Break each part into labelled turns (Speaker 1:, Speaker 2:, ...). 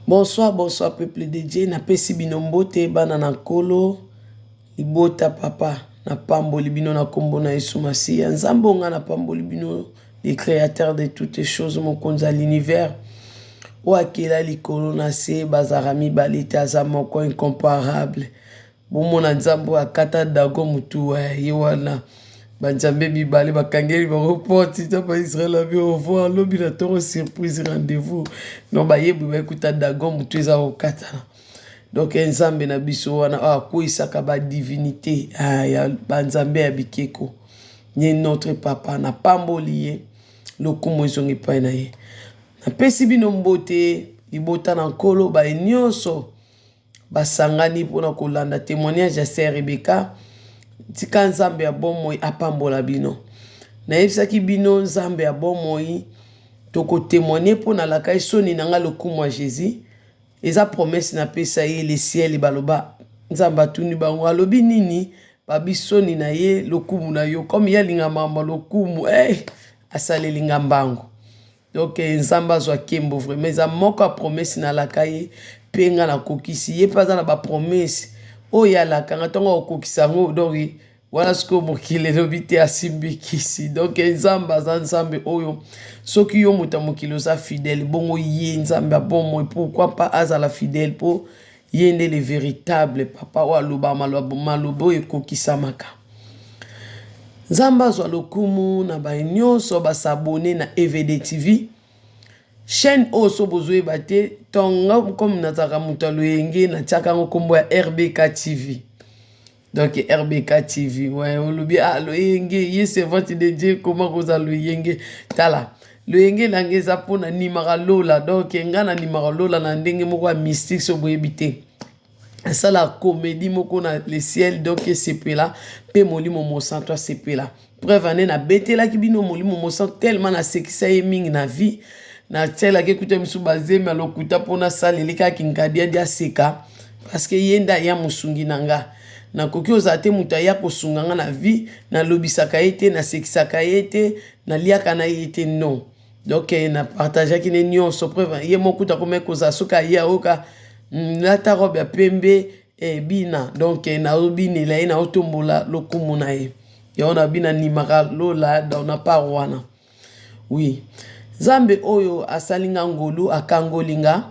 Speaker 1: Bonsoir, bonsoir peuple de Dieu. Napesi bino mbote bana na Nkolo, libota papa. Napamboli bino na kombo na Yesu Masiya. Nzambe oyo nga napamboli bino, le créateur de toutes choses, mokonzi ya l'univers. Oyo akela likolo na se, bazalaka mibale te, aza moko incomparable. Bomona nzambe oyo akata dagon mutu eh, ye wana banzambe mibale bakangeli bango porte nzambe ya Israël abi au revoir lobi na tongo surprise rendez-vous non bayebi bayekuta dagon mutu eza kokatana donc eh, nzambe na biso wana oyo akweyisaka badivinité ah, ya banzambe ya bikeko ye notre papa napamboli ye lokumu ezongi epai na ye napesi bino mbote libota na nkolo baye nyonso basangani mpo na kolanda temoignage ya sœur Rebecca. Tika Nzambe ya bomoi apambola bino. Nayebisaki bino Nzambe ya bomoi tokotemoigne mpo nalaka ye soni na ngai lokumu ya Jesus. Eza promesse napesa ye le ciel baloba Nzambe atuni bango alobi nini babi soni na ye lokumu na yo comme ye alinga makambo ya lokumu hey, eh, asaleli nga mbango. Donc eh, Nzambe azwa kembo vraiment eza moko ya promesse nalaka ye mpe nga nakokisi ye mpe aza na bapromesse oyo alaka nga ntongo akokokisa yango donc wana sikoyo mokili elobi te asimbi kisi donc eh, Nzambe aza Nzambe oyo soki yo moto ya mokili oza fidèle bongo ye Nzambe ya bomoi pourquoi pas azala fidèle mpo ye nde le véritable papa oyo aloba maloba oyo ekokisamaka. Nzambe azwa lokumu na baye nyonso ba s'abonner na EVD TV. Chaîne oyo so bozoyeba te tonga comme nazalaka moto ya loyenge natiaka yango nkombo ya RBK TV. Donc RBK TV ouais, olobi ah loyenge ye servante de Dieu koma kozala loyenge tala loyenge na ngai eza mpo nanimaka lola donc ngai nanimaka lola na ndenge moko ya mystique so boyebi te asala comédie moko na le ciel donc esepela mpe molimo mosantu asepela preuve ane nabetelaki bino molimo mosantu tellement nasekisa ye mingi na vie natielaki ekuta misu bazemi ya lokuta mpo nasaleli kaka kinkadiadi aseka parce que ye nde aya mosungi na nga nakoki ozala te moto aya kosunga nga na vie nalobisaka ye te nasekisaka ye te naliaka na ye te non Donc eh, na partageaki ne nyonso preuve ye moko kuta akomaki kozala soki aye ayoka mm, lata robe ya pembe eh, bina donc eh, nazobinela ye naotombola lokumu na ye yango na bina nimaka lola donc na part wana oui nzambe oyo asali nga ngolu akangoli nga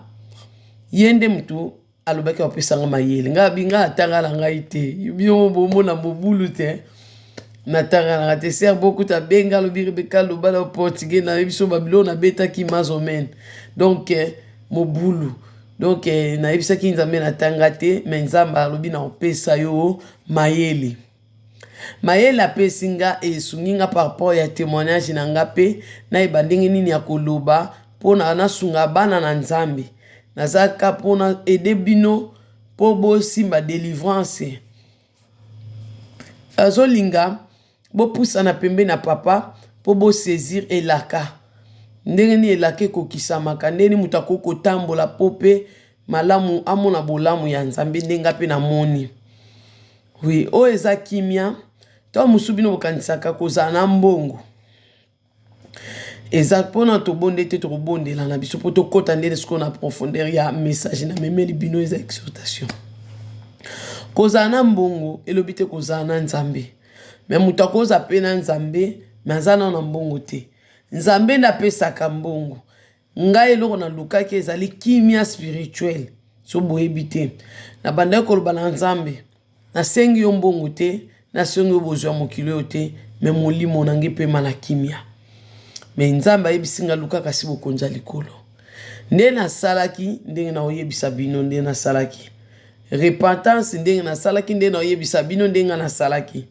Speaker 1: ye nde motu Alobaki akopesa nga mayele. Nga abi nga atanga na ngai te. Bino bomona mobulu te. Natanga na ngai te. Sœur Bokuta abenga alobi Rebecca loba na portugais na biso ba biloko nabetaki mazomen. Donc eh, mobulu. Donc eh, nayebisaki Nzambe natanga te mais Nzambe alobi na kopesa yo mayele. Mayele apesi nga esungi nga par rapport ya temoignage na nga pe nayeba ndenge nini ya koloba pona nasunga bana na Nzambe. Naza ka pona aider bino po bosimba delivrance. Azolinga bopusana pembeni na papa po bo saisir elaka. Ndenge nini elaka ekokisamaka, ndenge nini moto akoki kotambola po pe malamu amona bolamu ya Nzambe ndenge nga pe namoni. Oui, oyo eza kimia. Tango mosusu bino bokanisaka kozala na mbongo eza mpona tobonde te, tokobondela na biso mpo tokɔta nde sikoyo na profondeur ya message na memeli bino, eza exhortation. Kozala na mbongo elobi te kozala na Nzambe, me moto akoza mpe na Nzambe me aza nano na mbongo te. Nzambe nde apesaka mbongo. Ngai eloko nalukaki ezali kimia spirituelle. So boyebi te, nabandaki koloba na Nzambe, nasengi yo mbongo te, nasengi yo bozwi ya mokili oyo te, me molimo na ngai epema na kimia. Me Nzambe ayebisi ngai luka kasi bokonzi ya likolo. Nde nasalaki ndenge nakoyebisa bino ndenge nasalaki repentance, ndenge nasalaki ndenge nakoyebisa bino ndenge nasalaki.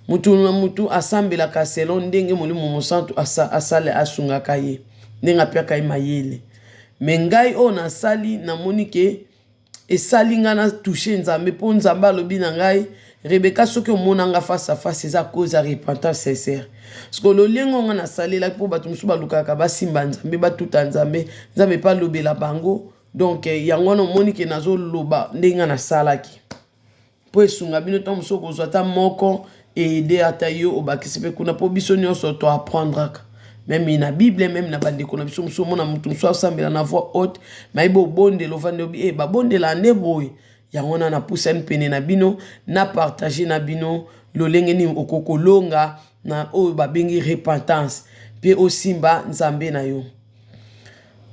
Speaker 1: Mutu na mutu asambelaka selon ndenge Molimo Mosantu asale asungaka ye, ndenge apiaka ye mayele. Me ngai oyo nasali namoni ke esali ngai na touche Nzambe, mpo Nzambe alobi na ngai Rebecca, soki omona nga face à face eza cause ya repentance sincère. Siko lolenge oyo ngai nasalelaki, mpo bato mosusu balukaka basimba Nzambe, batuta Nzambe, Nzambe mpe alobela bango. Donc yango wana omoni ke nazoloba ndenge ngai nasalaki mpo esunga bino. Ntango mosusu okozwa ata moko aide ata yo obakisi mpe kuna, mpo biso nyonso toapprendraka. Meme na Bible, meme na bandeko na biso mosusu, omona moto mosusu asambela na voix haute, mayebi obondela ovandi obi e babondela nde boye. Yango wana napusani pene na bino, na partage na bino lolenge nini okoki kolonga na oyo babengi repentance mpe osimba Nzambe na yo.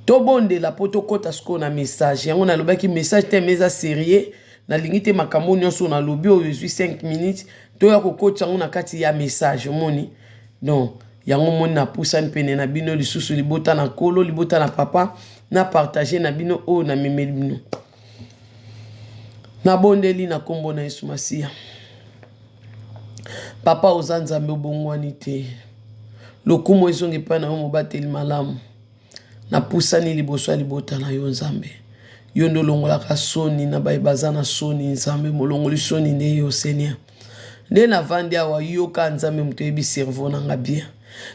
Speaker 1: Tobondela mpo tokɔta sikoyo na message. Yango nalobaki message te, mais eza sérieux. Nalingi te makambo nyonso nalobi oyo ezwi 5 minutes, toya kokotisa yango na kati ya message. Omoni donc yango omoni napusani pene na bino lisusu, libota na Nkolo, libota na papa, na partage na bino oyo namemeli bino. Nabondeli na nkombo na Yesu Masiya. Papa, oza Nzambe, obongwani te. Lokumu ezongi epai na yo, mobateli malamu. Napusani liboso ya libota na yo, Nzambe. Yo nde olongolaka soni na baye baza na soni. Nzambe molongoli soni nde yo, Seigneur. Nde navandi awa, yoka Nzambe, moto oyebi cerveau na nga bien.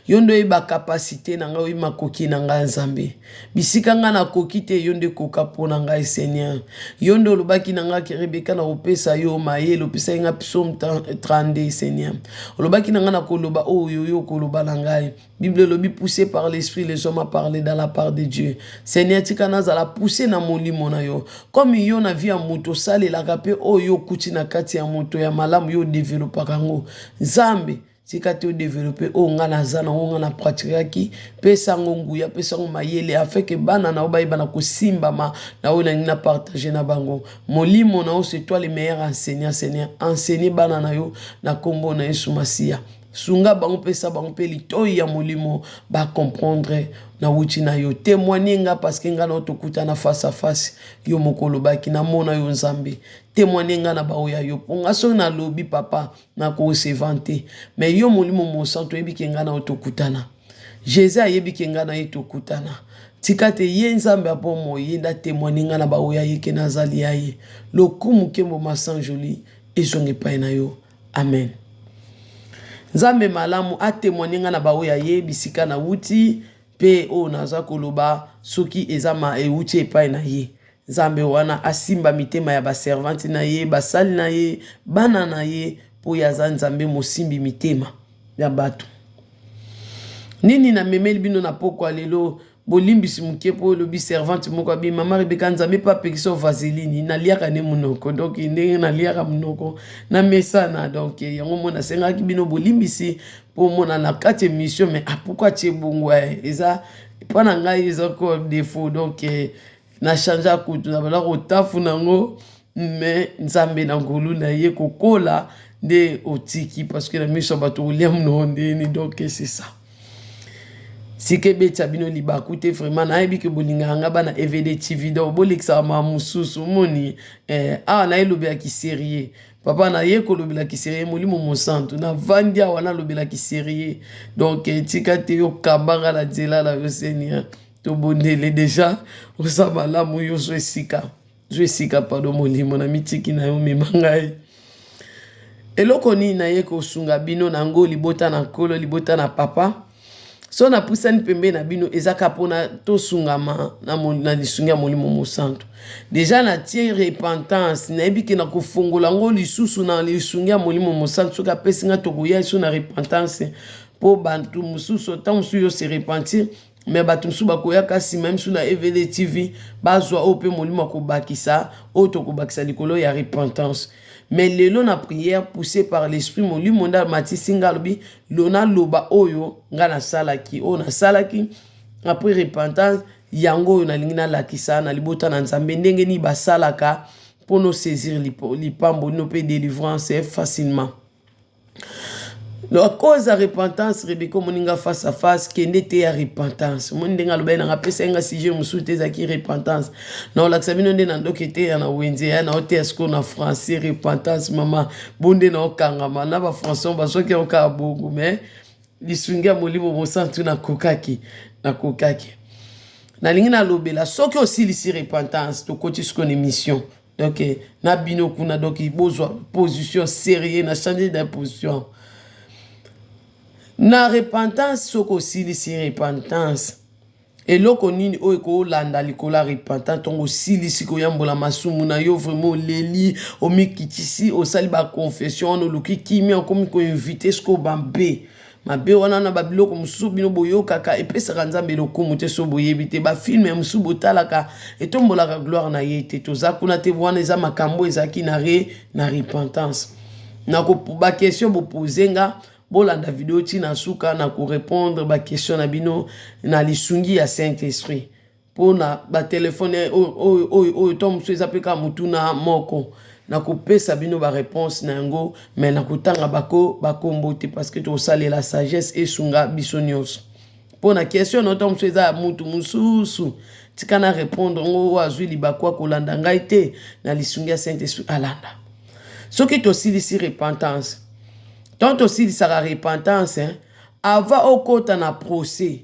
Speaker 1: Yo nde oyeba capacité na ngai, oyebi makoki na ngai, Nzambe. Bisika ngai nakoki te, yo nde koka mpo na ngai, Seigneur. Yo nde olobaki na ngai, Rebeka, na kopesa yo mayele, opesaki ngai Psaume 32, Seigneur. Olobaki na ngai na koloba oyo yo okoloba na ngai. Bible elobi, poussé par l'esprit, les hommes a parlé dans la part de Dieu. Seigneur, tika nazala poussé na molimo na yo. Comme yo na vie ya moto osalelaka mpe oyo okuti na kati ya moto ya malamu, yo odevelopaka yango. Nzambe, tika te odevelope oyo ngai naza nango, ngai na pratikaki. Pesa yango nguya, pesa yango mayele, afin ke bana na yo bayeba na kosimbama na oyo nalingi na partage na bango. Molimo na yo, c'est toi le meilleur enseignant, Seigneur. Enseigne bana na yo na nkombo na Yesu Masiya. Sunga bango, pesa bango mpe litoi ya molimo bacomprendre nawuti na yo. Témoigne nga, parce que nga na yo tokutana face à face. Yo moko olobaki namona yo, Nzambe. Témoigne nga na baoyo ya yo, mpo nga soki nalobi, papa, nakosevant te. Mais yo, Molimo Mosantu, oyebi ke nga na yo tokutana. Jésus ayebi ke nga na ye tokutana. Tika te ye Nzambe ya bomoi, ye nde atémoigne nga na baoyo aye ke nazali ya ye. Lokumu, nkembo, masanjoli ezonga epai na yo. Amen. Nzambe malamu atémoigne nga na baoyo aye bisika nawuti mpe oyo naza koloba, soki eza ma ewuti epai na ye. Nzambe wana asimba mitema ya baservante na ye, basali na ye, bana na ye, mpo ye aza Nzambe mosimbi mitema ya bato. Nini namemeli bino na pokwa lelo? Bolimbisi moke mpo olobi servante moko abi: "Mama Rebeka, Nzambe mpe apekisa vaseline." Naliaka nde monoko, donc ndenge naliaka monoko na mesana. Donc yango mo nasengaki bino bolimbisi mpo mona na kati émission. Mais ah, pourquoi atie bongo? Eza mpo na ngai, eza ko défaut. Donc na change kutu, na banda kotafuna yango, mais Nzambe na ngolu na ye, kokola nde otiki, parce que na miso ya bato kolia monoko ndeni. Donc c'est ça. Sika ebetisa bino libaku te. Vraiment, nayebi ke bolingaka nga, bana EVD TV. Donc bolekisaka makambo mosusu. Omoni awa nayelobelaki sérieux, papa, naye kolobelaki sérieux. Molimo Mosantu, navandi awa, nalobelaki sérieux. Donc tika te yokambanga na nzela na yo, Seigneur. Tobondele déjà. Oza malamu, yo zwa esika, zwa esika. Pardon, molimo na mitiki na yo, mema ngai. Eloko nini naye kosunga bino na yango, libota na Nkolo, libota na papa? So napusani pembeni na bino, eza kaka mpona tosungama na lisungi ya Molimo Mosantu. Déjà natie repentance, nayebi ke na kofongola yango lisusu na lisungi ya Molimo Mosantu. Soki apesi nga, tokoya lisusu na repentance, mpo bato mosusu, ntango mosusu yo se repentir, mais bato mosusu bakoyaka nsima misu na EVD TV, bazwa oyo mpe molimo akobakisa, oyo tokobakisa likolo ya repentance. Mais lelo na prière, poussé par l'esprit, molimo nde amatisi nga, alobi lo naloba oyo nga nasalaki, oyo nasalaki après repentance. Yango oyo nalingi nalakisa na libota na Nzambe, ndenge nini basalaka mpo osaisir lipambo no mpe délivrance facilement. Donc à cause ya repentance, Rebeka, omoni nga face à face, kende te ya repentance. Omoni ndenge alobaki nanga, apesaki nga sujet mosusu te, ezalaki repentance. Na olakisa bino nde na ndoki eteya na wenze ya na oteya sikoyo na français repentance. Mama, bo nde na okangama na bafrançais, bazwaki yango kaka bongo, mais lisungi ya Molimo Mosantu, nakokaki, nakokaki. Nalingi nalobela, soki osilisi repentance, tokoti sikoyo na émission. Donc na bino kuna, donc bozwa position sérieux, na change de position na repentance. Soki osilisi repentance, eloko nini oyo ekolanda likolo ya repentance? Ntongo osilisi koyambola masumu na yo, vraiment oleli, omikitisi, osali baconfession wana, oluki kimia, okomi koinvite sikoyo bambe. Mabe wana na babiloko mosusu bino boyokaka epesaka Nzambe lokumu te. So boyebi te, bafilme mosusu botalaka etombolaka gloire na ye te. Toza kuna te, wana eza makambo ezalaki na re na repentance. Na baquestion bopose nga, bolanda video ntina suka na korépondre baquestion na bino na lisungi ya Saint Esprit. Mpona batelefone oyo oyo to mosusu eza mpe kaka motuna moko, nakopesa bino baréponse na yango, me nakotanga bako bakombo te, parce que tokosalela sagesse esunga biso nyonso. Mpona question na to mosusu eza ya mutu mosusu, tika na répondre ngo. Oyo azwi libaku akolanda ngai te, na lisungi ya Saint Esprit alanda. Soki tosilisi repentance, ntango tosilisaka repentance, hein, avant okota na procès,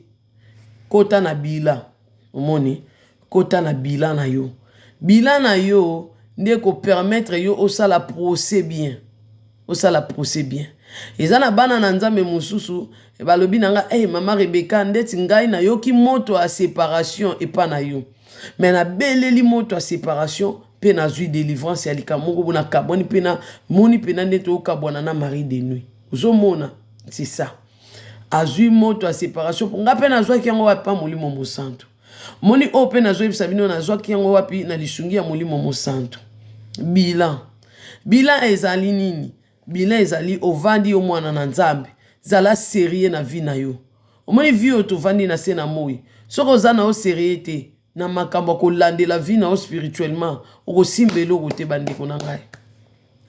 Speaker 1: kota na bilan. Omoni, kota na bilan na yo. Bilan na yo nde kopermettre yo osala procès bien, osala procès bien. Eza na bana na Nzambe mosusu balobi na nga: "Hey, mama Rebeka, ndeti ngai nayoki moto ya séparation epa na yo, me nabeleli moto ya séparation mpe nazwi délivrance ya likambo moko bo nakabwani mpe namoni mpena nde tokabwana na mari de nuit." Ozomona, c'est ça. Azwi moto ya séparation. Mpo nga mpe nazwaki yango wapi? Pa Molimo Mosantu. Moni oyo mpe nazoyebisa bino, nazwaki yango wapi? Na lisungi ya Molimo Mosantu. Bilan, bilan ezali nini? Bilan ezali ovandi, yo mwana na Nzambe, zala sérieux na vie na yo. Omoni vie oyo tovandi na se na moi, soki oza na yo sérieux te na makambo ya kolandela vie na yo spirituellement, okosimba eloko te. Bandeko na ngai,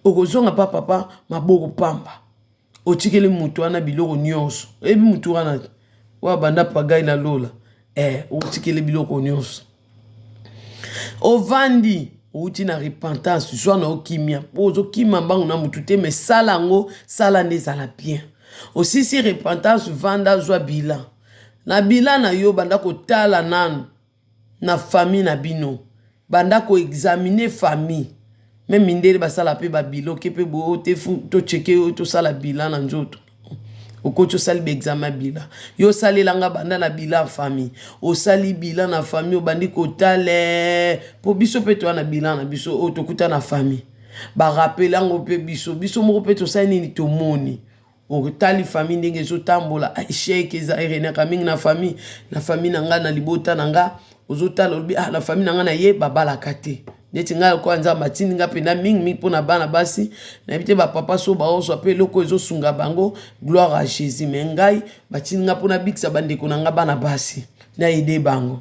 Speaker 1: okozonga pa papa maboko pamba. Otikeli mutu wana biloko nyonso. Oyebi mutu wana oyo abanda pagai na lola, otikeli biloko nyonso. Ovandi, outi na repentance, zwa na okimia mpo ozokima mbangu na mutu te, me sala yango, sala nde ezala bien. Osisi repentance, vanda, zwa bilan. Na bilan na yo, banda kotala nanu na famille na bino, banda koexaminer famille. Me mindele basala mpe babilan oke mpe boye te, tocheke oyo, tosala bilan na nzoto. Okoti, osali baexamen bilan. Yo osalelanga, banda na bilan famille. Osali bilan na famille, obandi kotala, mpo biso mpe toya na bilan na biso oyo tokuta na famille, barappeler yango mpe biso, biso moko mpe tosali nini, tomoni. Otali famille ndenge ezotambola, échec eza erenaka mingi na famille, na famille na ngai, na libota na nga. Ozotala, olobi: "Ah, na famille na ngai na ye babalaka te." Neti ngai, lokola Nzambe atindi nga mpenza mingimingi mpona bana basi, nayebi te bapapa so baozwa mpe eloko ezosunga bango, gloire à Jésus. Me ngai batindi nga mpona bikisa bandeko na nga bana basi, naaider bango.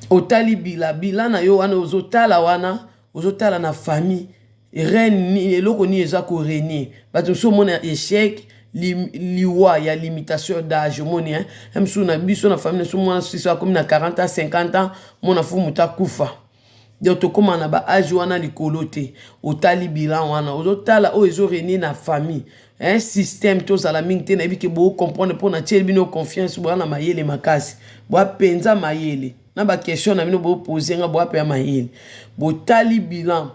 Speaker 1: Otali bilan, bilan na yo wana, ozotala wana, ozotala na famille reine, eloko nini eza korégner. Bato mosusu omona échec, liwa ya limitation d'âge. Omoni mosusu na biso na famille na biso, mwana susu akomi na 40 ans, 50 ans, mona fu moto akufa. Donc tokóma na baâge wana likolo te. Otali bilan wana, ozotala oyo ezorégner na famille, un système. Tozala mingi te, nayebi ke bocomprendre mpo na tieli bino confiance. Boya na mayele makasi, boya mpenza mayele na baquestion na bino bopose nga, boya mpe ya mayele. Botali bilan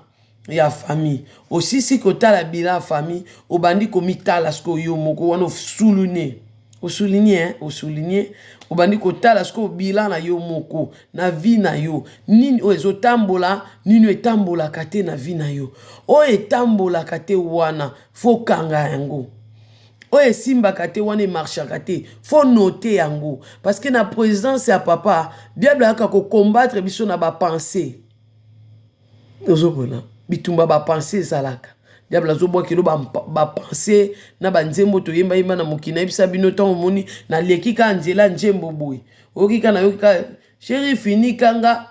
Speaker 1: ya famille, osisi kotala bilan ya famille, obandi komitala sikoyo yo moko wana. Osouligner, osouligner, osouligner, obandi kotala sikoyo bilan na yo moko na vie na yo. Nini oyo ezotambola, nini oyo etambolaka te na vie na yo? Oyo etambolaka te wana, faut kanga yango. Oyo esimbaka te wana, emarchaka te, faut noter yango, parce que na présence ya papa, diable ayaka kocombattre biso na bapensées. Ozomona bitumba bapensées ezalaka, diable azobwakelo bapensées na banzembo toyembayemba na mokili. Nayebisa bino, ntango omoni naleki kaka nzela, nzembo boye oyoki kaka, nayoki kaka "Chéri finikanga".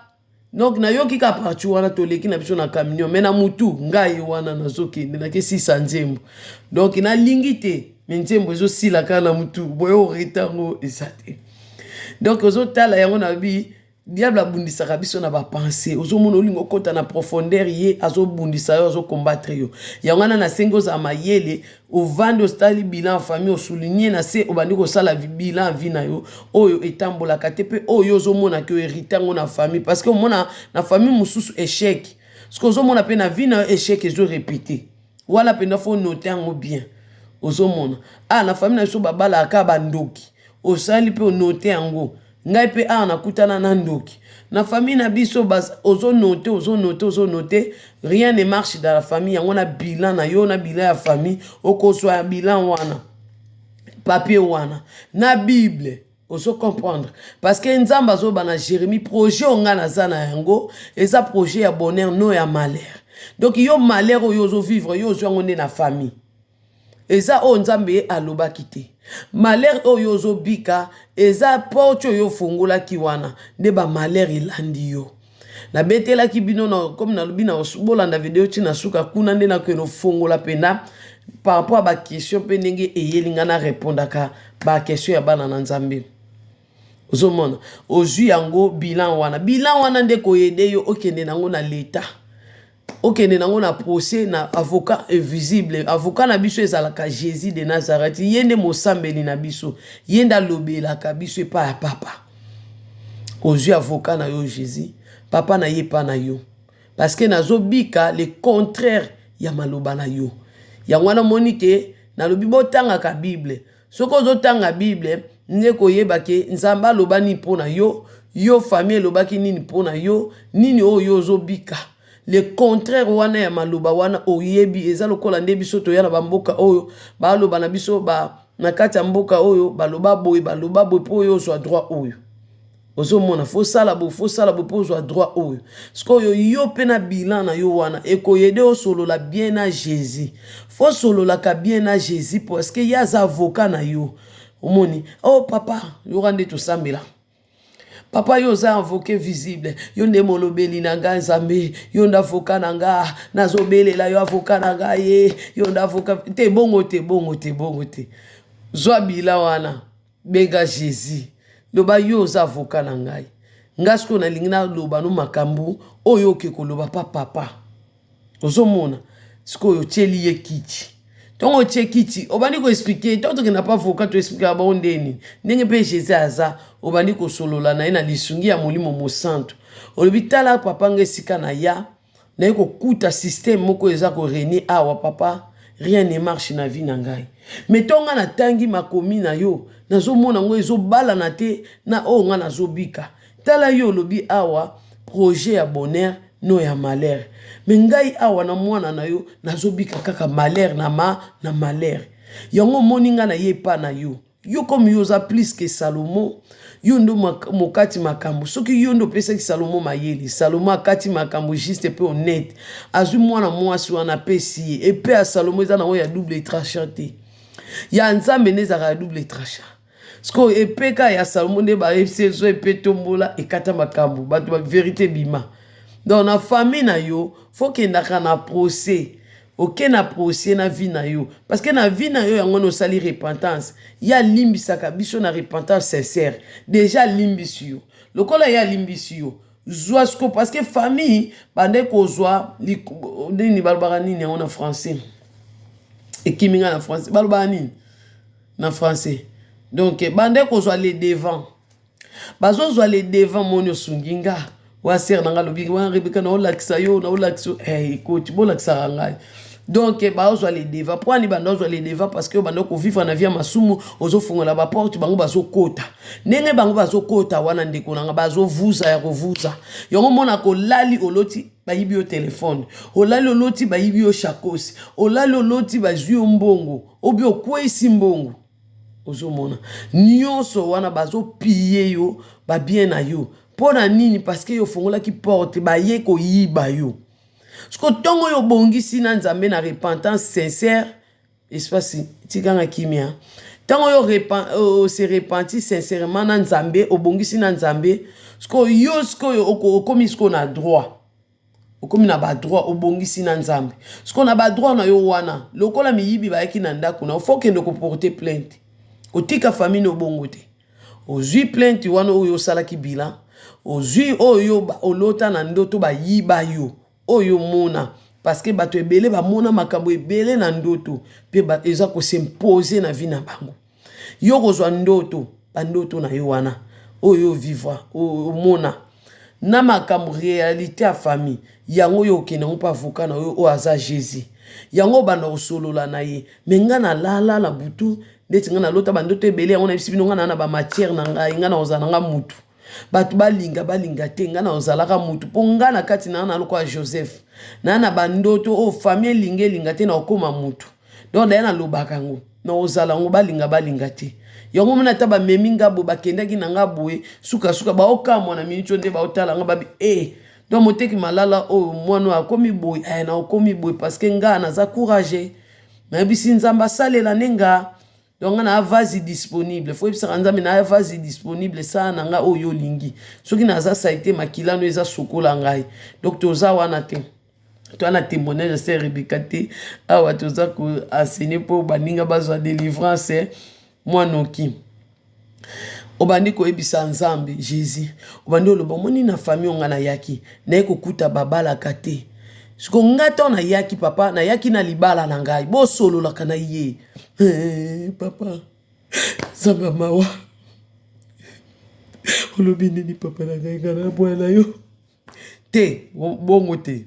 Speaker 1: Donc nayoki kaka partie wana, toleki na biso na camion, me na mutu ngai wana nazokende, nakesisa nzembo. Donc nalingi te, me nzembo ezosila kaka na mutu boye, oreta yango eza te. Donc ozotala yango na bi diable abundisaka biso na bapensées. Ozomona, olingi okɔta na profondeur, ye azobundisa yo, azocombattre yo. Yango wana nasengi ozala mayele. Ovandi, osali bilan famille, osouligner na se, obandi kosala bilan vie na yo, oyo etambolaka te mpe oyo ozomonaki ohériter yango na famille, parce que omona na famille mosusu échec, parce que ozomona mpe na vie na yo échec ezorépéter wana mpenza, faut noter yango bien. Ozomona, ah, na famille na biso babalaka bandoki, osali mpe onoter yango. Ngai mpe awa nakutana na ndoki na famille na biso. Ozonoter, ozonoter, ozonoter, rien ne marche dans la famille. Yango na bilan na yo, na bilan ya famille, okozwa ya bilan wana. Papier wana na Bible, ozo comprendre, parce que Nzambe azoba na Jérémie, projet oyo ngai naza na yango eza projet ya bonheur, no ya malheur. Donc yo, malheur oyo ozovivre, yo ozwi yango nde na famille. Eza oyo Nzambe ye alobaki te. Malheur oyo ozobika eza porte oyo ofungolaki wana nde bamalheur elandi yo. Nabetelaki bino na, comme nalobi na bolanda video ntina suka kuna nde nakende ofongola mpena par rapport ya baquestion mpe ndenge eyeli ngai na répondaka baquestion ya bana na Nzambe. Ozomona, ozwi yango bilan wana. Bilan wana nde koaider yo okende nango na leta, okende nango na procès na avocat invisible. Avocat na biso ezalaka Jésus de Nazareth. Ye nde mosambeli na biso, ye nde alobelaka biso epai ya Papa. Ozwi avocat na yo Jésus, papa na ye epa na yo, parce que nazobika le contraire ya maloba na yo. Yango wana moni ke nalobi botangaka Bible. Soki ozotanga Bible nde koyeba ke Nzambe aloba nini mpo na yo, yo famille elobaki nini mpo na yo, nini oyo yo ozobika le contraire wana ya maloba wana. Oyebi, eza lokola nde biso toya na bamboka oyo, baloba na biso ba, na kati ya mboka oyo baloba boye, baloba boye mpo oyo ozwa droit oyo. Ozomona, fosala boye, fosala boye mpo ozwa droit oyo. Sikoyo yo mpe na bilan na yo wana ekoaider osolola bien na Jésus. Fosololaka bien na Jésus parce que ye aza avocat na yo. Omoni, oh papa, yoka nde tosambela. Papa, yo oza avocat visible, yo nde molobeli na ngai. Nzambe, yo nde avocat na nga, nazobelela yo, avocat na ngai ye, yo nde avocat. Te, bongo te, bongo te, bongo te. Zwa bilan wana, benga Jésus, loba: yo oza avocat na ngai. Ngai sikoyo nalingi naloba no makambo oyo oke koloba pa papa. Ozomona, sikoyo otieli ye kiti. Ntongo otie kiti, obandi koexpliquer. Ntango tokenda pa avocat, toexpliquaka bango ndeni ndenge mpe Jésus aza. Obandi kosolola na ye na lisungi ya Molimo Mosantu. Olobi: tala papa, nga esika na ya, naye kokuta système moko eza korégner awa. Papa, rien ne marche na vie na ngai, mais ntongo nga natangi makomi na yo, nazomona yango ezobalana te na oyo nga nazobika. Tala, yo olobi awa projet ya bonheur, no ya malheur, mais ngai awa na mwana na yo nazobika kaka malheur na ma na malheur. Yango omoni, ngai na ye epa na yo. Yo komi, yo oza plus que Salomo, yo nde mokati makambo. Soki yo nde opesaki Salomo mayele, Salomo akati makambo juste mpe honnête, azwi mwana mwasi wana, apesi ye. Epe ya Salomo eza nango ya double tranchant te, ya Nzambe nde ezalaka ya double tranchant. Sikoyo epeka ya Salomo nde bayebisi ezo epe tombola ekata makambo, bato bavérité bima. Donc na famille na yo, fo kendaka na procès. Oke na procès na vie na yo, parce que na vie na yo yango wana osali repentance. Ye alimbisaka biso na repentance sincère. Déjà alimbisi yo. Lokola ye alimbisi yo, zwa siko, parce que famille bande kozwa nini, balobaka nini yango na français? Ekimi nga na français. Balobaka nini na français? Donc bande kozwa le devant, bazozwa le devant. Moni, osungi nga wa sere na nga, alobi wana Rebeka, naolakisa yo, naolakisa yo. Eh, ekoti bolakisaka ngai. Donc bazwa le devant. Mpo ani banda ozwa le devant? Parce que banda kovivre na vie ya masumu, ozofungola baporte, bango bazokota. Ndenge bango bazokota wana, ndeko nanga, bazovuza ya kovuza. Yango mona kolali oloti bayibi yo telefone, olali oloti bayibi yo shakosi, olali oloti bazwi yo mbongo, obi okweyisi mbongo. Ozomona, nyonso wana bazopiller yo babien na yo. Mpo na nini? Parce que yo ofongolaki porte, baye koyiba yo. Siko ntongo oyo obongisi na Nzambe na repentance sincère, espace tikanga kimia. Ntango oyo ose repenti sincèrement na Nzambe, obongisi na Nzambe, sikoyo yo sikoyo okomi sikoyo na droit, okomi na badroit. Obongisi na Nzambe, sikoyo na badroit na yo wana, lokola miyibi bayaki na ndako na yo, fo okende koporter plainte. Kotika famille na obongo te. Ozwi plainte wana oyo osalaki bilan, ozwi oyo olota na ndoto bayiba yo, oyo omona, parce que bato ebele bamona makambo ebele na ndoto mpe eza kos'imposer na vie na bango. Yo kozwa ndoto, bandoto na yo wana oyo ovivre, omona na makambo réalité ya famille yango, oyo okende yango mpe avocat na yo oyo aza Jésus. Yango obanda kosolola na ye. Mais nga nalala na butu ndeti nga nalota bandoto ebele. Yango nayebisi bino, nga naa na bamatière na ngai. Nga na kozala na nga mutu, bato balinga balinga te, nga na ozalaka mutu, mpo nga na kati na nga na lokola Joseph, naa na bandoto oyo famille elinga elinga te, na okóma mutu. Donc daya nalobaka yango. Nakozala yango balinga balinga te. Yango omoni ata bamemi nga boye, bakendaki na nga boye, sukasuka baokamwa na miniti oyo nde baotala nga babi e eh, donc moteki malala oyo mwana oyo akomi boye, eh, na okomi boye parce que nga naza courage. Nayebisi Nzambe asalela nde nga. Donc nga na vase disponible. Faut yebisaka Nzambe na vase disponible sala na nga oyo olingi. Soki naza saite makila no eza sokola ngai. Donc toza wana te. Toza na témoignage ya sœur Rebecca te. Awa toza ko enseigner po baninga bazwa délivrance mwa noki. Obandi koyebisa Nzambe Jesus. Obandi oloba omoni na famille oyo nga nayaki naye kokuta babalaka te. Siko nga ntango nayaki papa nayaki na libala na ngai bosololaka na ye. Eh, papa Nzambe ya mawa olobi nini papa na ngai nga nabwa na yo te bongo te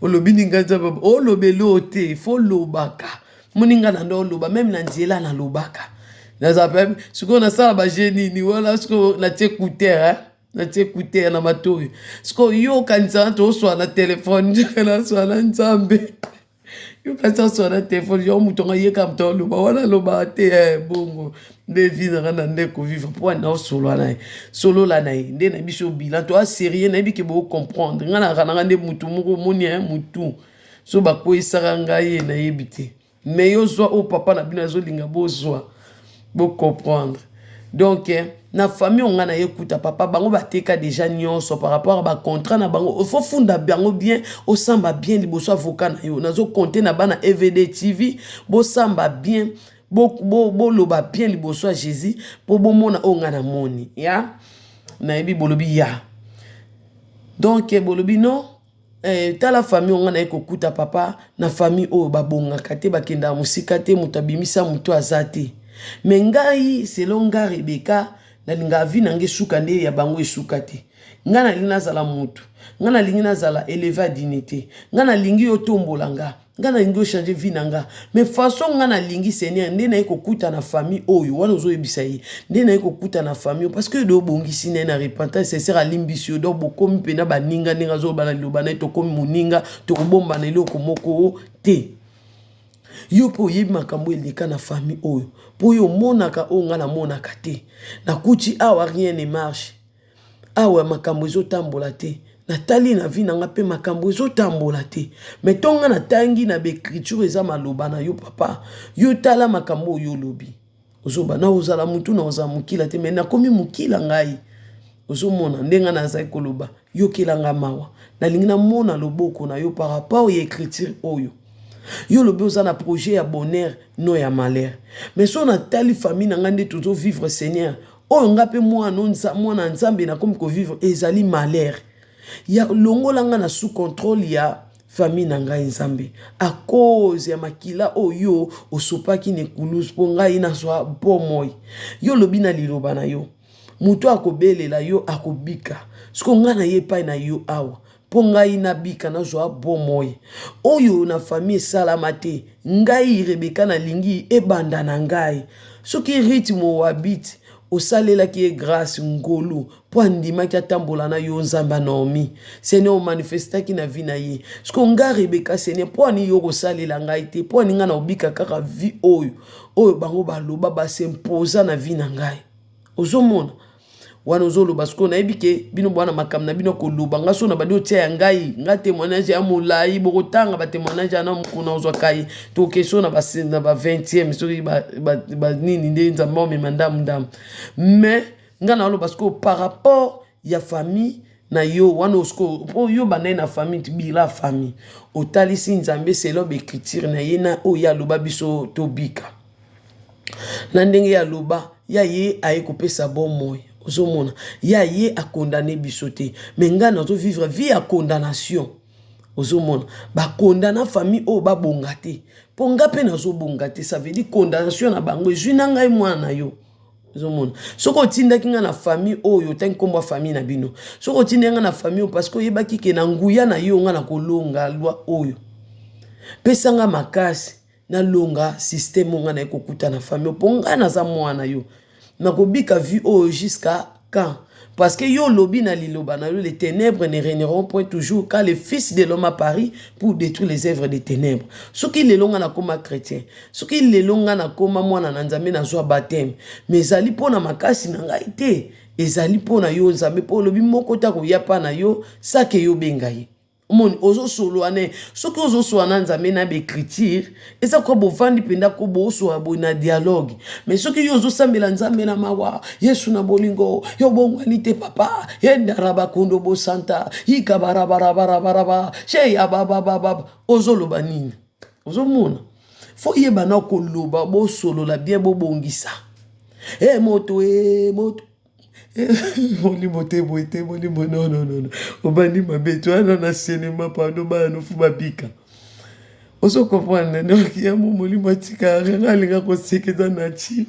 Speaker 1: olobi nini ngai Nzambe olobeli oyo te fo lobaka moni ngai na ndo oloba meme na nzela nalobaka naza pe sikoyo nasala baje nini wana sikoyo natie écouteur eh? Natie écouteur na matoyi sikoyo yo okanisa wana toswana na telefone naswana na Nzambe yo kasi aswa na telefone yo moto yango ayeka moto aloba wana alobaka te eh, bongo nde vi na nga na nde kovivre mpo wana osolola na ye solola na ye nde na biso bilan to aserie nayebi ke bocomprendre nga nalaka nanga nde motu moko omoni eh, motu so bakweyisaka ngai ye nayebi te Mais yo zwa oyo papa na bino azolinga bozwa bo comprendre. Donc eh, na famille oyo nga na ye kuta papa bango bateka deja nyonso par rapport à ba contrat na bango. Il faut funda bango bien, osamba bien liboso avocat na yo. Nazo compter na bana EVD TV, bosamba bien, boloba bo, bo bien liboso ya Jésus po bomona oyo nga na moni. Ya? Nayebi bolobi ya. Donc eh, bolobi non Eh, tala famille oyo nga naye kokuta papa na famille oyo babongaka te bakendaka mosika te moto abimisa moto aza te me ngai selon nga Rebecca nalingaka vie na nga esuka nde ya bango esuka te ngai nalingi nazala motu ngai nalingi nazala eleve ya dignité ngai nalingi yo tombola nga Nga nalingi o changer vie na nga mais façon nga nalingi seigneur nde naye kokuta na famille oyo wana ozoyebisa ye nde naye kokuta na famille oyo parce que yo obongisi na ye na repentance sincère alimbisi yo donc bokomi mpena baninga ndenge azoloba na liloba na ye tokomi moninga tokobombana eloko moko te yo mpe oyebi makambo eleka na famille oyo mpo oyo omonaka oyo nga namonaka te nakuti awa rien ne marche Awa makambo ezo tambola te. Natali na vie na nga pe makambo ezo tambola te. Mais to nga natangi na ba ecriture eza maloba na yo papa. Yo tala makambo oyo olobi. Ozoba na ozala mutu na ozala mukila te mais nakomi mukila ngai. Ozomona nde nga nazali koloba yokela nga mawa. Nalingi namona loboko na yo par rapport ya ecriture oyo. Yo olobi oza na projet ya bonheur non ya malheur. Mais so natali famille na nga nde tozo vivre Seigneur Oyo nga pe mwana mwana Nzambe nakomi ko vivre ezali malheur. Ya longola nga na sous contrôle ya famille na ngai Nzambe à cause ya makila oyo osopaki na ekulusu mpo ngai nazwa bomoi. Yo olobi na liloba na yo moto akobelela yo akobika. Siko ngai na ye epai na yo awa mpo ngai nabika nazwa bomoi. Oyo na famille esalama te, ngai Rebecca nalingi ebanda na ngai. Soki Ruth Moabite osalelaki ye grace, ngolu, mpo andimaki atambola na yo Nzambe ya Naomi, Seigneur omanifestaki na vie na ye. Siko nga Rebecca Seigneur, mpo ani yo kosalela ngai te, mpo ani ngai naobika kaka vie oyo oyo bango baloba basempoza na vie na ngai. Ozomona? Wana ozoloba sikoyo nayebi ke bino bwana makambo na bino koloba nga so na bandi otia ya ngai nga témoignage ya molai bokotanga ba témoignage ya na mokuna ozwa kai toke so na ba 20e soki banini nde nzambe omema ndamu ndamu mais nga naoloba sikoyo par rapport ya famille na yo wana sikoyo mpo yo bandai na famille bila famille otalisi nzambe selon baecriture na ye na oyo ye aloba biso tobika na ndenge ye aloba ya ye aye kopesa bomoi ozomona ya ye akondane biso te me ngai nazo vivre vie ya condamnation ozomona bakondana famille oyo babonga te mpo nga mpe nazobonga te ça veut dire condamnation na bango ezwi na ngai mwana na yo ozomona soki otindaki ngai na famille oyo otangi nkombo ya famille na bino soki otindaki ngai na famille oyo parce que oyebaki ke na nguya na yo ngai nakolonga lwa oyo pesa ngai makasi Nalonga système oyo nga naye kokuta na famille mpo nga naza mwana yo nakobika vie oyo jusqu'à quand? Parce que yo olobi na liloba na yo, les ténèbres ne régneront point toujours, car le Fils de l'homme apparu pour détruire les œuvres des ténèbres. Soki lelo nga nakoma chrétien, soki lelo nga nakoma mwana na Nzambe, nazwa baptême, mais ezali mpo na makasi na ngai te, ezali mpo na yo Nzambe, mpo olobi moko te akoya mpa na yo sake yo obenga ye. Omoni, ozosolola ne, soki ozosolola na Nzambe na baécriture, eza kwa bovandi mpenza ko bosola boye na dialogue. Mais soki yo ozosambela Nzambe na mawa, Yesu na bolingo, yo bongwani te papa, ye ndara bakondo bosanta ikabarabarabaraba she ya babababa, ozoloba nini? Ozomona, fo yeba na koloba, bosolola bien, bobongisa. E moto, e moto, molimo te, boye te, molimo, non, non, non, obandi mabe to wana na cinéma. Pardon, bana nofu babika, ozo comprendre. Donc yango molimo atikaka nga, alinga koseka, eza nature.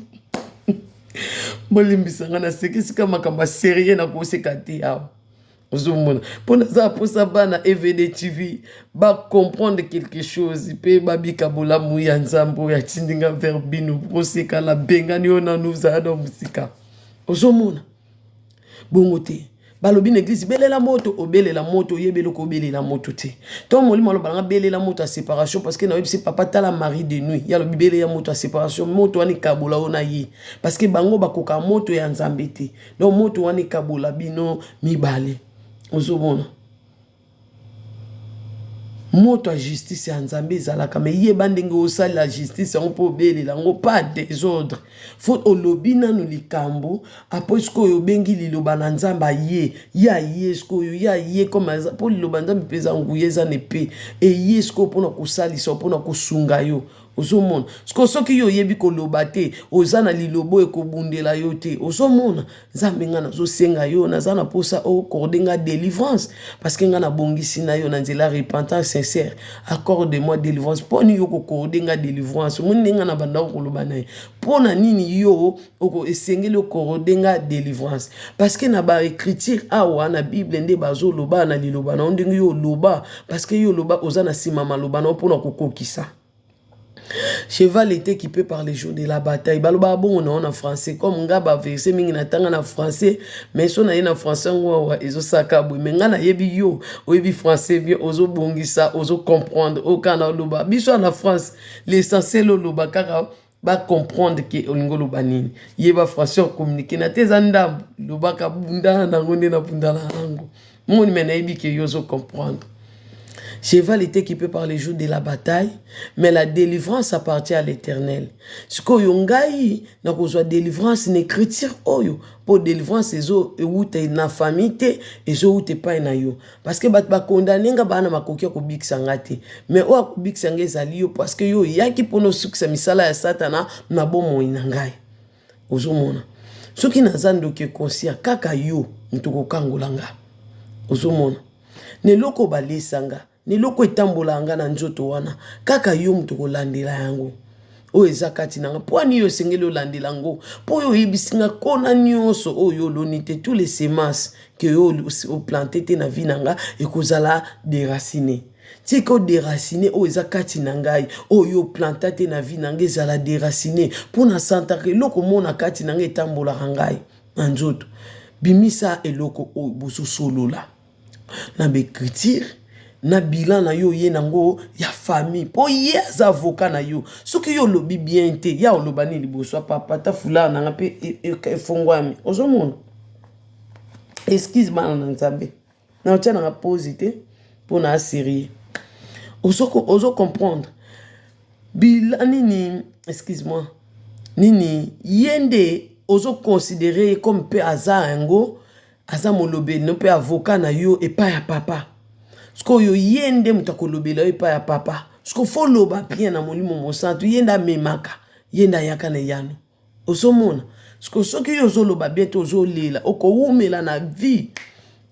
Speaker 1: Bolimbisa nga, naseka esika makambo ya sérieux, nakoseka te awa. Ozomona, mpo naza mposa bana EVD TV bacomprendre quelque chose mpe babika bolamu ya Nzambe oyo atindi nga vers bino. Koseka na bengani oyo nanu ozala na mosika, ozomona bongo te. Balobi na église, belela moto, obelela moto, oyebi eloko obelela moto te. To molimo alobanga, belela moto ya séparation, parce que nayebisi papa, tala mari de nuit ye, alobi belela moto ya séparation. Moto wana ekabola oyo na ye, parce que bango bakoka moto ya Nzambe te. Donc moto wana ekabola bino mibale. Ozomona, moto ya justice ya Nzambe ezalaka, me yeba ndenge osalela justice yango mpo obelela yango, pas désordre. Fo olobi nanu likambo, après sikoyo obengi liloba na Nzambe, aye ye, aye sikoyo, ye aye comme mpo liloba Nzambe mpe eza nguya, eza na epe, eye sikoyo mpona kosalisa, mpona kosunga yo. Ozomona sikoyo, soki yo oyebi koloba te, oza na liloba oyo ekobundela yo te. Ozomona, Nzambe, ngai nazosenga yo, naza na mposa oaccorder nga délivrance, parce que ngai nabongisi na yo na nzela repentance sincère. Accorde moi délivrance. Mpo nini yo koaccorder nga délivrance? Omoni ndenge ngai na bandako koloba na ye, mpo na nini yo esengeli oaccorder nga délivrance? Parce que na baécriture awa na Bible nde bazoloba na liloba na yo, ndenge yo oloba, parce que yo oloba, oza na nsima maloba na yo mpona kokokisa. Cheval est équipé par les jours de la bataille. Baloba bongo na na français, comme nga ba verset mingi na tanga na français, mais so na ye na français ngo awa ezosaka boye. Mais nga nayebi yo oyebi français bien, ozobongisa, ozocomprendre oyo na oloba. Biso na France, l'essentiel oloba kaka, bacomprendre ke olingi oloba nini. Yeba français, ocommuniquer na te, eza ndambo, lobaka, bundana nango nde nabundana nango moni, me nayebi ke yo ozocomprendre. Cheval est équipé par les jours de la bataille, mais la délivrance appartient à l'Éternel. Sikoyo ngai nakozwa délivrance na écriture oyo, mpo délivrance ezo ewuta na famille te, ezowuta epai na yo, parce que bato bakondane nga, baa na makoki ya kobikisa nga te, mais oyo akobikisa nga ezali yo, parce que yo oyaki mpona osukisa misala ya Satana na bomoi na ngai. Ozomona, soki naza ndoki conscient, kaka yo moto kokangola nga. Ozomona, na eloko balesa nga, na eloko etambola nga na nzoto wana, kaka yo moto kolandela yango oyo eza kati na nga. Mpo ani yo esengeli olandela yango? Mpo oyo oyebisi nga, kona nyonso oyo oloni te, tous les semences ke yo oplanter te na vie na nga, ekozala déraciné. Tika odéraciner oyo eza kati na ngai, oyo oplanta te na vie na ngai, ezala déraciné, mpo na santaka eloko mona kati na ngai etambolaka ngai na nzoto. Bimisa eloko oyo bozosolola na baécriture, na bilan na yo, ye nango ya famille, mpo ye aza avocat na yo. Soki yo olobi bien te, ya oloba nini liboso ya papa? Ta foulard nanga mpe efongwami. Ozomona, excuse bana na Nzambe, na otia nanga pose te mpo na asérie. Ozo comprendre bila nini? Excuse moi, nini ye nde ozoconsidérer ye comme mpe aza yango, aza molobeli no mpe avocat na yo epai ya papa. Sikoyo ye nde moto akolobela yo epai ya papa. Siko fo loba bien na Molimo Mosantu, ye nde amemaka, ye nde ayaka na eyano. Ozomona, siko soki yo ozoloba bien te, ozolela, okowumela na vie,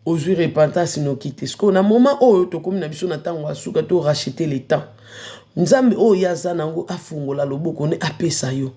Speaker 1: ozwi repentance noki te. Sikoyo na moment oyo tokómi na biso na ntango ya suka, to racheter le temps. Nzambe oyo ye aza na yango afungola loboko ne apesa yo.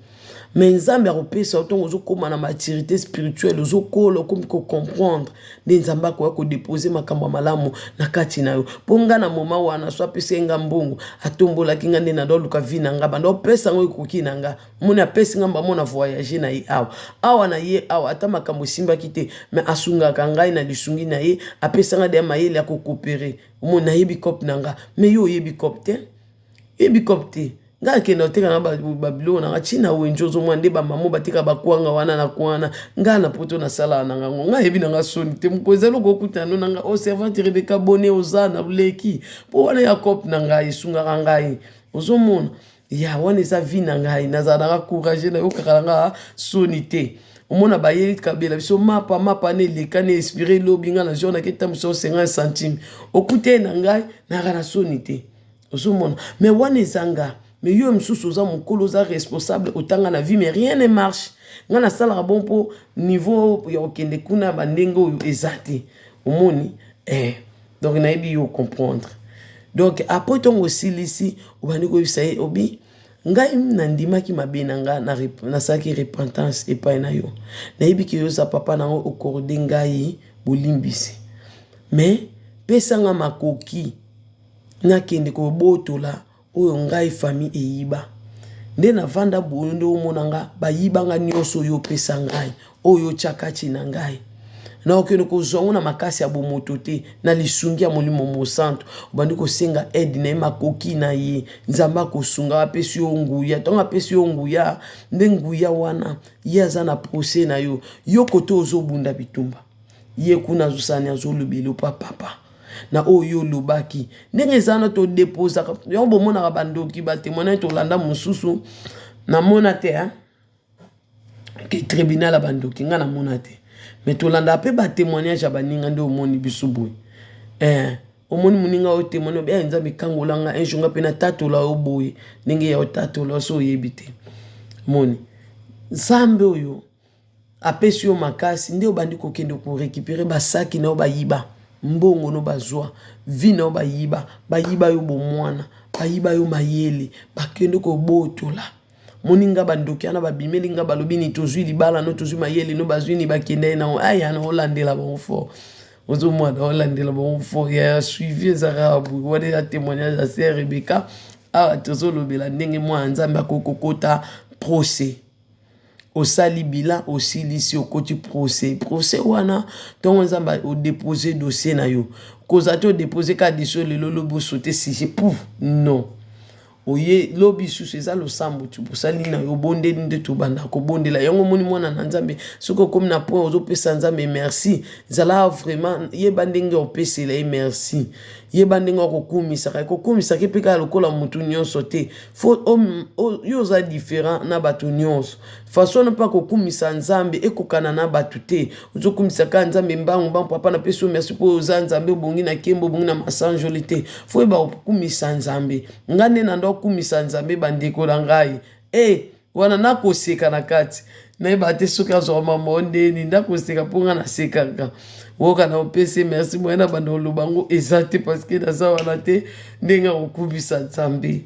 Speaker 1: Mais Nzambe akopesa yo ntango ozokoma na maturite spirituelle, ozokola, okomi ko comprendre nde Nzambe akoya ko deposer makambo ya malamu na kati na yo. Mpo nga na moment wana so apesi nga mbongo, atombolaki nga nde nando luka vie na nga, bando opesa yango ekoki na nga. Moni apesi nga mbamo na voyager na ye awa. Awa na ye awa ata makambo esimbaki te, mais asungaka ngai na lisungi na ye, apesa nga deya mayele ya ko cooperer. Omoni nayebi coop na nga, mais yo oyebi coop te. Oyebi coop te. Nga akenda koteka na ba biloko na nga ti na wenze ozomona nde ba mama bateka ba kwanga wana na kwana nga na poto nasalaka na ngango nga ayebi na nga soni te moko eza eloko okutana no na nga o oh, servante Rebecca bone oza na leki mpo wana ya coop na ngai esungaka ngai ozomona ya wana eza vie na ngai nazala nanga courage nayokaka na nga soni te omona bayeli kabela biso mapa mapa na eleka na expire lobi ngai nazwa nake tambusa 50 centime okute na ngai nayaka na soni te ozomona mais wana eza nga mais yo mosusu oza mokolo oza responsable otanga na vie mais rien ne marche ngai nasalaka bon mpo niveau ya kokende kuna bandenge oyo eza te omoni eh. Donc nayebi yo comprendre. Donc après ntongo osilisi obandi koyebisa ye obi ngai nandimaki mabe na nga nasalaki repentance epai na yo nayebi ke yo oza papa na ngo okorde ngai bolimbisi mais pesa nga makoki nakende kobotola oyo ngai famille eyiba nde na vanda boye nde omona nga bayiba nga nionso oyo opesa ngai oyo otya kati na ngai nakokende kozwa yango na makasi ya bomoto te na lisungi ya molimo mosantu obandi kosenga aide na ye makoki na ye nzambe akosunga apesi yo nguya ntango apesi yo nguya nde nguya wana ye aza na procès na yo yo kote ozobunda bitumba ye kuna azosala ni azolobela opa papa na oyo yo olobaki ndenge eza wana todeposaka yango bomonaka bandoki batemoignage tolanda mosusu namona te hein? ke tribunal ya bandoki ngai namona te me tolandaka mpe batemoignage ya baninga nde omoni biso boye eh, omoni moninga oyo témoigne obe eh, nzambe kangola nga un jour nga mpe natatola yo boye ndenge ya otatola so oyebi te moni nzambe oyo apesi yo makasi nde obandi kokende ko recuperer ba saki na yo bayiba mbongo no bazwa vie na yo bayiba bayiba yo bomwana bayiba yo mayele bakende kobotola moninga bandoki wana babimeli nga balobi ni tozwi libala no tozwi mayele no bazwi ni bakenda ye nango aya na olandela bango fort ozomwana olandela bango fort ya suivi eza kaka boye wana eza témoignage ya sœur Rebecca awa tozolobela ndenge mwana Nzambe akoki kokota procès Osali bilan osilisi okoti procès procès wana ntongo nzambe odepose dossier na yo kozala te odepose kaka dossier lelo lobi osote sujet pouf non oye lobi susu eza losambo ti osali na yo obondeli nde tobanda kobondela yango omoni mwana na nzambe soki okomi na point ozopesa nzambe merci zala vraiment yeba ndenge opesela ye merci yeba ndenge okokumisaka kokumisaka mpe kaka lokola motu nyonso te fo yo oza différent na bato nyonso façon na mpe kokumisa nzambe ekokana na bato te ozokumisa kaka nzambe mbangu mbangu papa napesi yo merci mpo oza nzambe obongi na nkembo obongi na masanjoli te fo oyeba kokumisa nzambe ngai nde nando akumisa nzambe bandeko na ngai e eh, wana nakoseka na kati nayeba te soki azwaka mama o ndeni ndakoseka mpo ngai nasekaka woka na opesi merci moye na banda oloba yango eza te parceke naza wana te ndenge akokumisa nzambe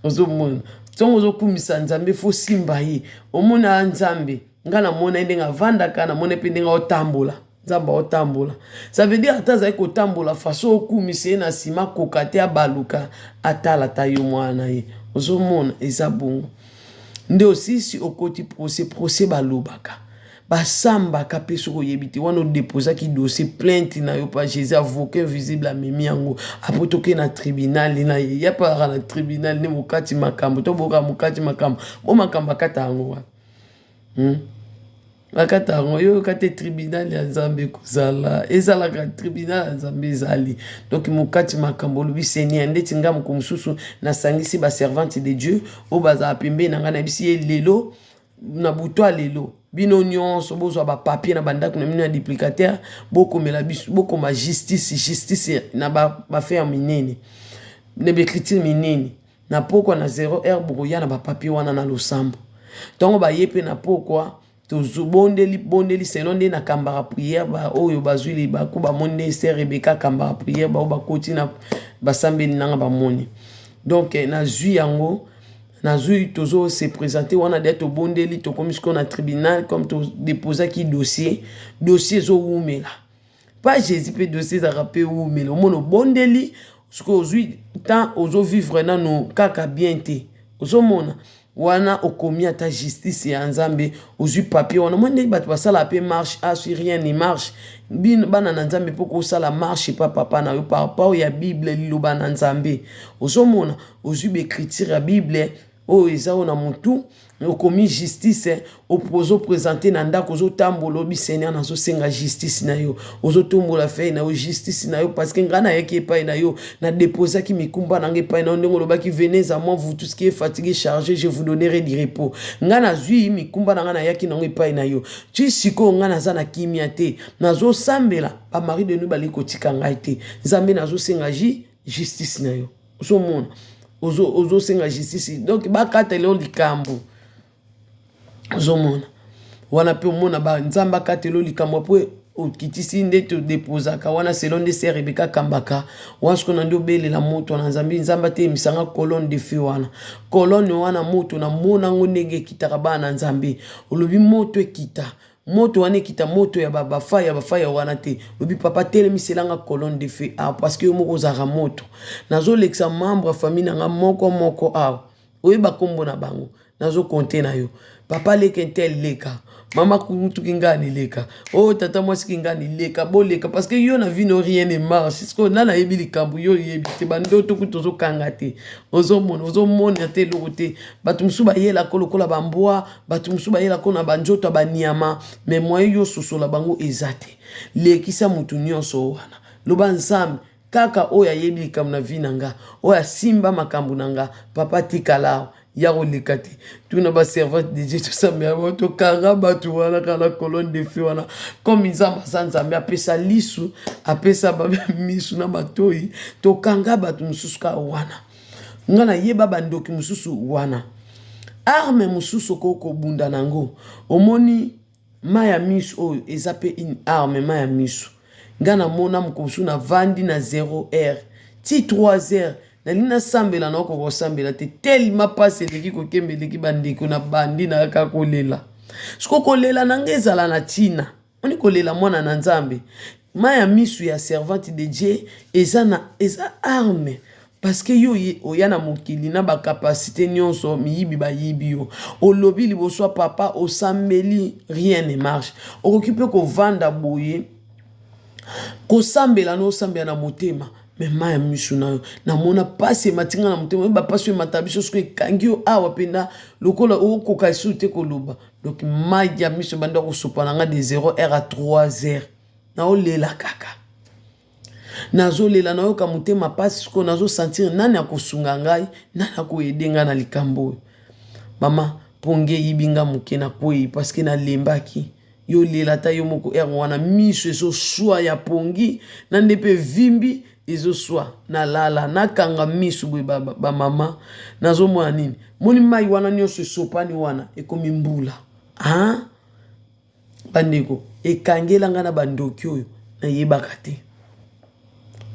Speaker 1: ozomona ntongo ozokumisa nzambe fo simba ye omona nzambe ngai namona ye ndenge avandaka namona ye mpe ndenge aotambola Nzambe aotambola. Ça veut dire ata azali kotambola façon okumisa ye na nsima akoka te abaluka atala ata yo mwana na ye. Ozomona eza bongo. Nde osisi okoti procès, procès balobaka. Basambaka mpe soki oyebi te wana odeposaki dossier plainte na yo pa Jésus avocat invisible amemi yango apres toke na tribunal na ye ye apalaka na tribunal nde mokati makambo toboka mokati makambo bo makambo akata yango wana hmm? Bakata yango yo yoka te tribunal ya nzambe ekozala ezalaka tribunal ya nzambe ezali donc mokati makambo olobi seigneur ndeti nga moko mosusu nasangisi ba servante de dieu oyo bazala pembeni na ngai nayebisi ye lelo na butu ya lelo bino nyonso bozwa bapapier na bandako na bino ya duplicateur bokomela biso bokoma justice justice na bafe ya minene na baecriture minene Na pokwa na 0 heure bokoya na ba papier wana na losambo. Tango baye pe na pokwa tozo bondeli bondeli selon nde nakambaka prière ba oyo bazwi libaku bamoni nde sœur Rebecca akambaka prière ba oyo bakoti na basambeli nanga bamoni. Donc nazwi yango, nazwi, tozo se présenter wana deja, tobondeli, tokomi sikoyo na tribunal. Comme todéposaki dossier, dossier ezowumela pa Jésus mpe dossier ezalaka mpe wumela. Omona obondeli, sikoyo ozwi temps, ozovivre nano kaka bien te. Ozomona wana okomi ata justice ya Nzambe, ozwi papier wana. Mwa ndenge bato basalaka mpe marche, asi rien ne marche. Bana na Nzambe, mpo kosala marche pa papa na yo par rapport ya Bible, liloba na Nzambe. Ozomona ozwi baécriture ya Bible oyo eza oyo na motu, okomi justice, ozoprésenter na ndako, ozotambola, obi: "Seigneur, nazosenga justice na yo." Ozotombola feuille na yo, justice na yo, parce que ngai nayaki epai na yo, nadéposaki mikumba na ngai epai na yo, ndenge olobaki: "Venez à moi, vous tous qui est fatigué, chargé, je vous donnerai du repos." Ngai nazwi mikumba na ngai, nayaki nango epai na yo. Ti sikoyo ngai naza na kimia te, nazosambela, bamari de nuit bali kotika ngai te. Nzambe, nazosenga justice na yo. Ozomona ozosenga justice, donc bakatela yo likambo. Ozomona wana mpe omona Nzambe akatela yo likambo mpo okitisi nde todéposaka wana, selon nde sœur Rebeka akambaka wana. Sikoyo na nde obelela moto na Nzambe, Nzambe atelemisanga colonne de feu wana. Colonne wana, moto namona yango ndenge ekitaka. Bana na Nzambe, olobi moto ekita, moto wana ekita, moto ya bafaya, bafaya wana te. Lobi: "Papa, telemiselanga colonne de feu awa, parce que yo moko ozalaka moto." Nazolekisa membre ya famille na nga moko moko awa, oyeba nkombo na bango, nazocompter na yo: papa leka ntel, leka mama kutuki ngani, leka oyo oh, tata mwasi kingani, leka, boleka, parce que yo na vie no rien ne marche. Sikoyo nani ayebi likambo? Yo oyebi te. Bandoto kutu ozokanga te, ozomona, ozomona te eloko te. Bato mosusu bayelako lokola bambwa, bato mosusu bayelako na banzoto ya banyama, mais moyen yo sosola bango eza te. Lekisa motu nyonso wana, loba: "Nzambe, kaka oyo ayebi likambo na vie na nga, oyo asimba makambo na nga, papa, tikala awa." Ya koleka te, tuna baservante de Dieu, tosambela bango, tokanga bato wana kaka na colonne de feu wana. Comme Nzambe aza Nzambe, apesa lisu, apesa misu na matoi, tokanga bato mosusu kaka wana. Nga nayeba bandoki mosusu wana, arme mosusu okoki kobunda nango. Omoni mai ya miso oyo eza mpe une arme. Mai ya miso, nga namona mokolo mosusu navandi na 0 heure ti 3 heures, nalingi nasambela, naokoka kosambela te, telema mpasi eleki, kokemba eleki. Bandeko, na bandi nayaka kolela. Siko kolela na nga ezala na ntina. Oni kolela mwana na Nzambe, mai ya miso ya servante de Dieu eza na eza arme, parce que yo oya na mokili na bacapacité nyonso, miyibi bayibi yo. Olobi liboso ya papa, osambeli, rien ne marche. Okoki mpe kovanda boye, kosambela na osambela na motema, mais mai ya miso na yo, namona mpasi ematinga na motema. Oyeba mpasi oyo emata biso, soki ekangi yo awa mpenza, lokola okoka lisusu te koloba. Donc mai ya miso ebanda kosopa na nga de 0 heure à 3 heures, naolela kaka, nazolela, nayoka motema mpasi. Sikoyo nazosentir nani akosunga ngai, nani akoaider ngai na likambo oyo? Mama, pongi eyibi nga moke, nakwei parce que nalembaki. Yo lela ata yo moko heure wana, miso ezoswa ya pongi na nde mpe evimbi, ezoswa. Nalala, nakanga miso boye, bamama, ba nazomona nini? Moni mai wana nyonso esopani wana, ekomi mbula. Ah, bandeko, ekangela ngai na bandoki oyo nayebaka te,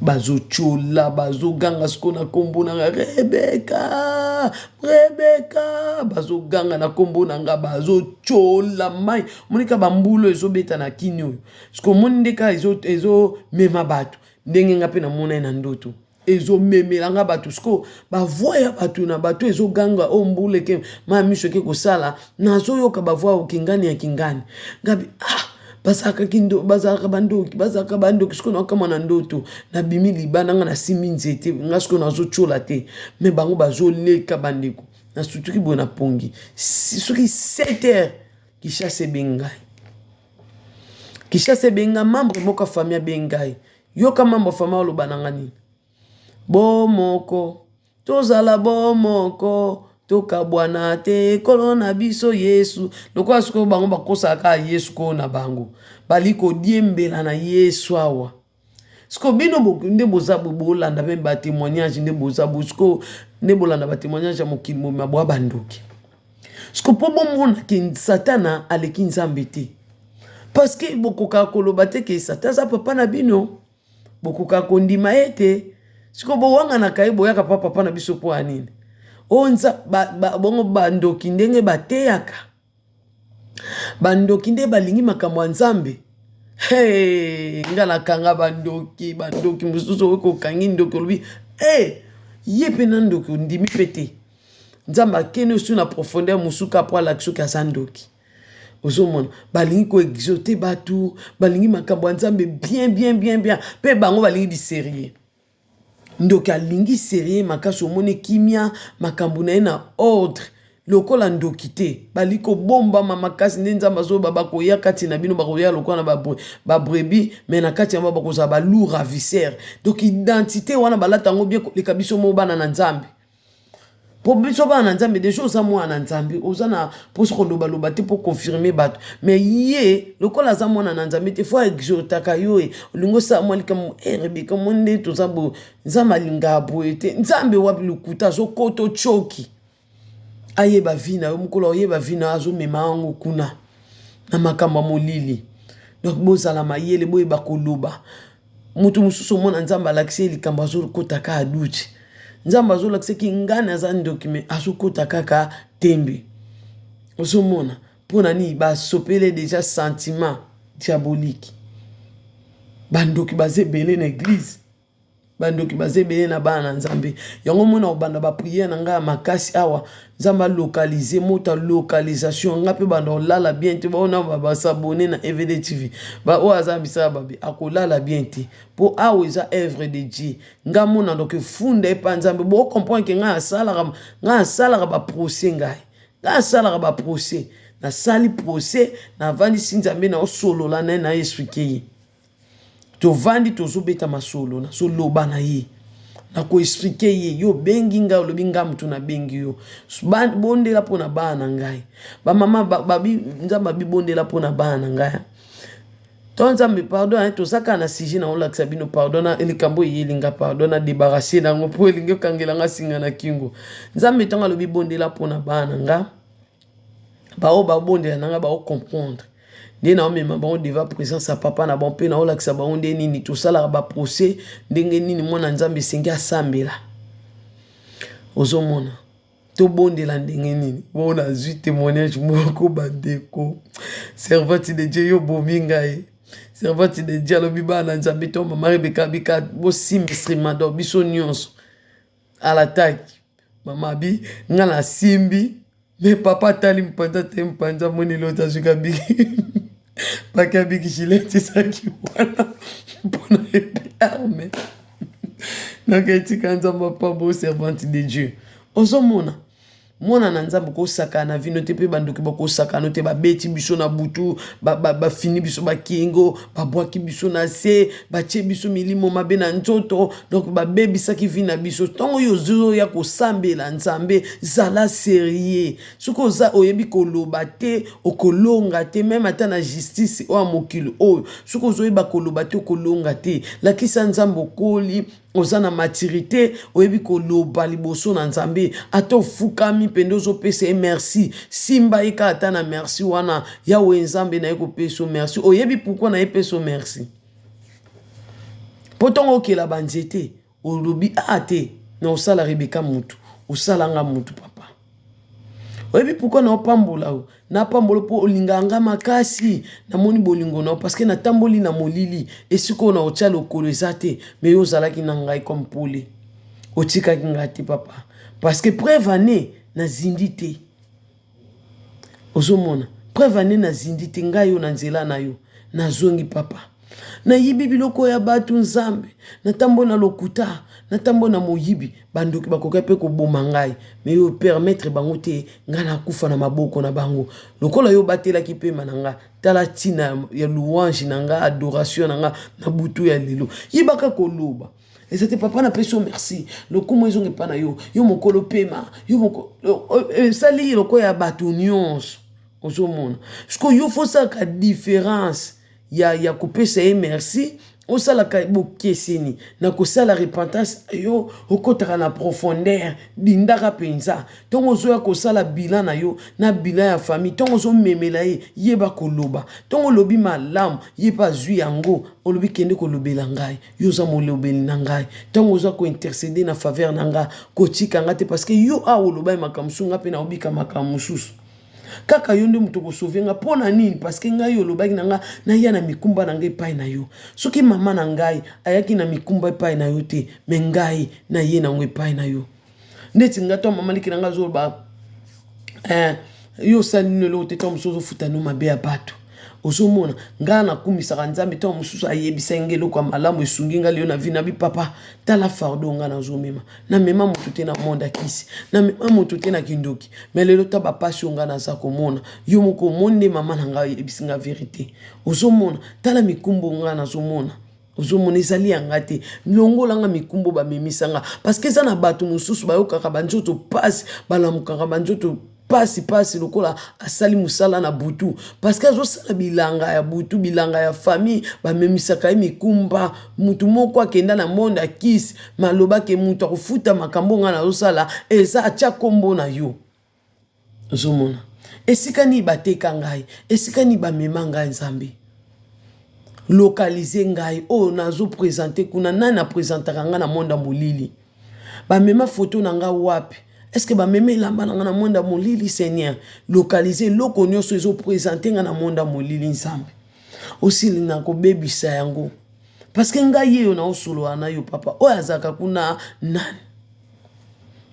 Speaker 1: bazotyola, bazoganga sikoyo na nkombo na nga: "Rebeka, Rebeka." Bazoganga na nkombo na nga, bazotyola mai. Omonika bambula ezobeta na kini oyo, siko omoni nde kaka ezomema bato ndenge nga mpe namona ye na ndoto, ezomemela nga bato. Siko bavoix ya bato na bato ezoganga oyo, mbula eke, mai miso eke kosala, nazoyoka bavoix okingani ya kingani. Ngabi: "Ah, bazalaka bandoki, bazalaka bandoki." Sikoyo naokama na ndoto, nabimi libanda, nga nasimbi nzete nga, sikoyo nazotyola te, mais bango bazoleka. Bandeko, nasutuki boye na pongi, soki 7 heures, Kinshasa ebengi ngai, Kinshasa ebengi ngai, membre moko ya famille abengi ngai. Yoka, membre ya famille aloba na nga nini? "Bomoko, tozala bomoko, tokabwana te, ekolo na biso Yesu." Lokola sikoyo bango bakosaka kaka Yesu koo na bango, bali kodiembela na Yesu awa. Sikoyo bino nde boza bolanda mpe batémoignage, nde boza bo sikoyo nde bolanda batémoignage ya mokili mobima, bwa bandoki. Sikoyo mpo bomona ke Satana aleki Nzambe te, parce que bokokaka koloba te ke Satan aza papa na bino, bokokaka kondima ye te. Sikoyo bowanganaka ye, boyaka pa papa na biso mpo ya nini? Oyo nza bongo bandoki ndenge bateyaka. Bandoki nde balingi makambo ya Nzambe. Hey, nga nakanga bandoki, bandoki mosusu oyoki okangi ndoki olobi hey, ye mpe na ndoki ondimi mpe te. Nzambe akende osu na profondeur mosuka mpo alakisa soki aza ndoki. Ozomona balingi koexote bato, balingi makambo ya Nzambe bien bien bien bien, mpe bango balingi biserieux. Ndoki alingi serieux makasi, omoni kimia makambo na ye na ordre lokola ndoki te, balingi kobombama makasi nde Nzambe azoloba bakoya kati na bino, bakoya lokola na babrebis, mais na kati yango bakozala ba loups ravisseurs. Donc identité wana balata yango bien koleka biso moko bana na Nzambe. Po biso bana na Nzambe deja oza mwana na Nzambe, oza na mposa kolobaloba te mpo confirme bato, mais ye lokola aza mwana na Nzambe te, fo exhortaka yo e olingi osala mwa likambo e Rebeka mwa nde toza boye, Nzambe alingaka boye te. Nzambe wapi lokuta azokota otyoki ayeba vie na yo, mokolo oyeba vie na yo azomema yango kuna na makambo ya molili. Donc bozala mayele, boyeba koloba. Moto mosusu omona Nzambe alakisi ye likambo azokota kaka doute. Nzambe azolakisa ki nga naza ndoki me azokota kaka tembe. Ozomona mpo na nini basopele deja sentiment diabolique. Bandoki baza ebele na eglise, bandoki baza ebele na bana na Nzambe. Yango mona kobanda ba prière na ngai ya makasi awa, Nzambe alokalize moto ya localisation nga mpe banda kolala bien te. Baoyo na basabone na EVD TV, baoyo aza misala babe akolala bien te, mpo awa eza œuvre de Dieu. Nga mona donc efunda epa Nzambe. Bo comprendre ke ngai asalaka, ngai asalaka ba procès, ngai ngai asalaka ba procès, nasali procès, navandisi Nzambe, naosolola na ye, na explique ye. Tovandi tozobeta masolo, nazoloba na ye, nakoexplike ye, yo obengi ngai, olobi ngai motu nabengi yo, bondela mpo na bana na ngai. Bamama babi, Nzambe abibondela mpo na bana na ngai. To Nzambe pardon, hein, toza kaka na sujet na olakisa bino pardon na likambo eyeli nga pardon na débarrasser nango mpo elingi okangela nga singa na kingo. Nzambe ntango alobi bondela mpo na bana na nga, baoyo babondela na nga bao comprendre nde naomema bango devant présence ya papa na bango, mpe naolakisa bango nde nini tosalaka ba procès, ndenge nini mwana Nzambe esengi asambela. Ozomona tobondela ndenge nini. Bo nazwi témoignage moko bandeko, servante de Dieu yo bomi ngai. Servante de Dieu alobi bana Nzambe to mama Rebeka bika bosimba instrument, donc biso nyonso à l'attaque. Mama abi nga nasimbi, me papa atali mpanza te, mpanza amoni lota azwiki abiki paki abiki gilette ezalaki wana mpona epe arme. Donc etika Nzambe apambo servante de Dieu. Ozomona mwana na Nzambe kosakana na vino te, mpe bandoki bakosakana te, babeti biso na butu, bafini biso bakingo, babwaki biso na se, batie biso milimo mabe na nzoto, donc babebisaki vi na biso. Ntango oyo ozoya kosambela Nzambe, zala serieux. Soki oza oyebi koloba te, okolonga te, meme ata na justice oyo ya mokili oyo. Soki ozoyeba koloba te, okolonga te. Lakisa Nzambe okoli, oza na maturite, oyebi koloba liboso na Nzambe. Ata ofukami mpenza ozopesa ye merci, simba ye kaka ata na merci wana. Yawe Nzambe naye kopesa yo merci. Oyebi pourquoi naye pesa yo merci? Mpo ntongo okela banzete olobi a te na osala Rebeka mutu, osala nga mutu papa. Oyebi pourquoi na opambola yo? Napambola mpo olingaka nga makasi, namoni bolingo na yo parce que natamboli na molili, esika oyo na otia lokolo eza te, mais yo ozalaki na ngai comme pole, otikaki nga te papa, parce que preuve année nazindi te. Ozomona preuve année nazindi te, ngai yo na nzela na yo nazongi papa. Nayibi biloko ya bato Nzambe, natamboli na lokuta, natamboli na moyibi, bandoki bakokaki mpe koboma ngai, mais yo permettre bango te ngai nakufa na maboko na bango. Lokola yo obatelaki pema na ngai, tala ntina ya louange na ngai, adoration na ngai na butu ya lelo. Yebaka koloba eza te papa napesi yo merci, lokumu ezonga epai na yo, yo mokolo pema, yo mokolo esali lokola ya bato nyonso. Ozomona sikoyo yo fosalaka différence ya kopesa ye merci. Osalaka bokeseni na kosala repentance yo, okotaka na profondeur, dindaka mpenza. Ntongo ozoya kosala bilan na yo na bilan ya famille, ntongo ozomemela ye, yeba koloba. Ntongo olobi malamu, ye mpe azwi yango, olobi kende kolobela ngai, yo oza molobeli na ngai. Ntango oza kointercede na faveur na ngai, kotika ngai te, parce que yo awa olobaki makambo mosusu, ngai mpe naobika makambo mosusu. Kaka yo nde moto okosauve nga. Mpo na nini? Parce que ngai olobaki na nga naya na mikumba na ngai epai na yo. Soki mama na ngai ayaki na mikumba epai na yo te, me ngai naye nango epai na yo. Ndeti ngai to mama leki na ngai azoloba yo osali nino eloko te, ntango mosusu ozofuta no mabe ya bato. Ozomona ngai nakumisaka Nzambe, ntango mosusu ayebisaki ngai eloko ya malamu esungi ngai lelo na vie na bi papa, tala fardeau ngai nazomema. Namema moto te na monde ya kisi, namema moto te na kindoki, me lelo ta bapasi oyo ngai naza komona. Yo moko omoni nde mama na ngai ayebisi ngai verite. Ozomona tala mikumba oyo ngai nazomona, ozomona ezali ya ngai te. Longola nga mikumba oyo bamemisa nga, parce que eza na bato mosusu bayokaka banzoto pasi, balamukaka banzoto pasi pasi lokola asali mosala na butu, parce que azosala bilanga ya butu, bilanga ya famille, bamemisaka ye mikumba. Mutu moko akenda na monde ya kisi, malobake mutu akofuta makambo ngai nazosala eza atia kombo na yo. Ozomona esika nini bateka ngai, esika nini bamema ngai. Nzambe, localize ngai oyo nazopresente kuna. Nani apresentaka ngai na monde ya molili? Bamema foto na ngai wapi? Est-ce bamema elamba na ngai na monde ya molili? Seigneur, localize eloko nyonso ezopresente ngai na monde ya molili. Nzambe, osili na kobebisa yango, parce que ngai yeyo naosolola na yo papa oyo azalaka kuna nani?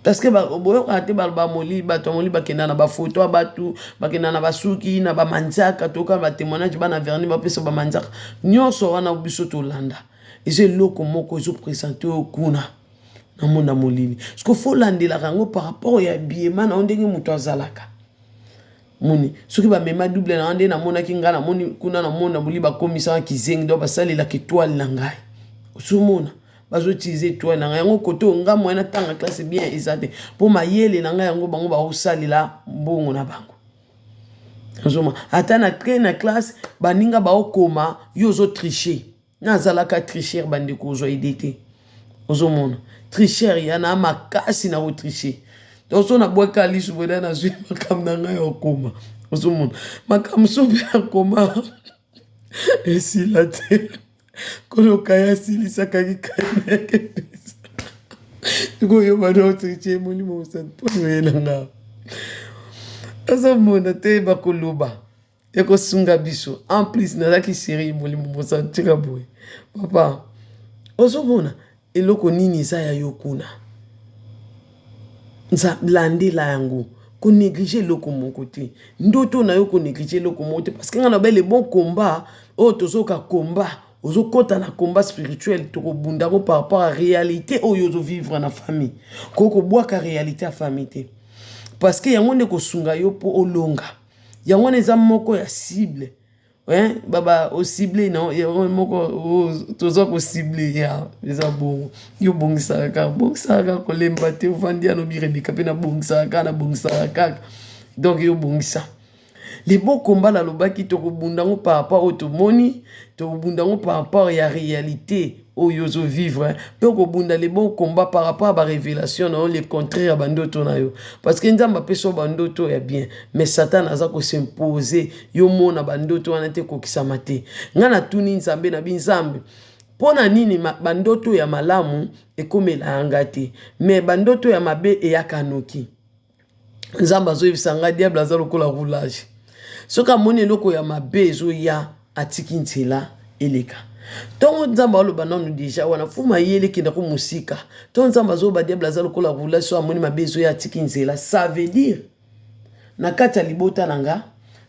Speaker 1: Parce que boyokaka te, baloba molili, bato ya molili bakenda na bafoto ya bato, bakenda na basuki na bamanzaka. Toyoka batémoignage, bana verni bapesa bamanzaka nyonso wana. Biso tolanda, eza eloko moko ezopresente oyo kuna na monde ya molili. Parce que faut olandelaka yango par rapport ya biema na yo, ndenge moto azalaka. Moni soki bamema double na nga, nde namonaki ngai, namoni kuna na monde ya molili bakomisaka kizengi, donc basalelaka étoile na ngai. Ozomona bazoutilize étoile na ngai yango kote oyo nga moyen natanga classe bien eza te, mpo mayele na ngai yango bango baosalela mbongo na bango. Ozomona ata na train na classe, baninga baokoma, yo ozotriche. Nazalaka tricheur, bandeko, ozwa idée te. Ozomona tricheur ya na makasi na kotriche. Donc so nabwaka lisu boye, nazwi makambo na ngai ya okoma. Ozomona makambo so mpe akoma esila te, koloka ye asilisaka kikaina yake mpesa koyoba na otriche. Molimo Mosantu, mpona oyelanga azomona te, bakoloba ekosunga biso. En plus nazalaki série. Molimo Mosantu, tika boye papa. Ozomona eloko nini eza ya yo kuna, landela yango, konéglige eloko moko te. Ndoto na yo, konéglige eloko moko te, parce que ngai na le bon combat oyo tozoka combat, ozokɔta na combat spirituel, tokobundako par rapport à réalité oyo ozovivre na famille. Koki kobwaka réalité ya famille te, parce que yango nde kosunga yo mpo olonga. Yango wana eza moko ya cible baba ocible non, yango moko toza kocible ya eza bongo. Yo bongisaka kaka, bongisaka kaka, kolemba te. Ovandi ya lobi Rebeka mpe nabongisaka kaka, nabongisaka kaka. Donc yo bongisa le bon combat. Nalobaki tokobunda yango par rapport oyo tomoni, tokobunda yango par rapport ya réalité oyo ozovivre, mpe okobunda le bon combat par rapport ya barévélation na yo, le contraire ya bandoto na yo, parce que Nzambe apesi yo bandoto ya bien, mais Satan aza kosimpose yo mona bandoto wana te, ekokisama te. Ngai natuni Nzambe na bi: Nzambe, mpo na nini bandoto ya malamu ekomela nga te, mais bandoto ya mabe eyaka noki? Nzambe azoyebisa ngai: diable aza lokola roulage. Soki amoni eloko ya mabe ezoya, atiki nzela eleka. Ntongo Nzambe aloba nanu déjà wana fuma yele ekendako mosika. Ntongo Nzambe azoloba diable aza lokola roulage, so amoni mabe ezoya, atiki nzela, ça veut dire na kati ya libota na nga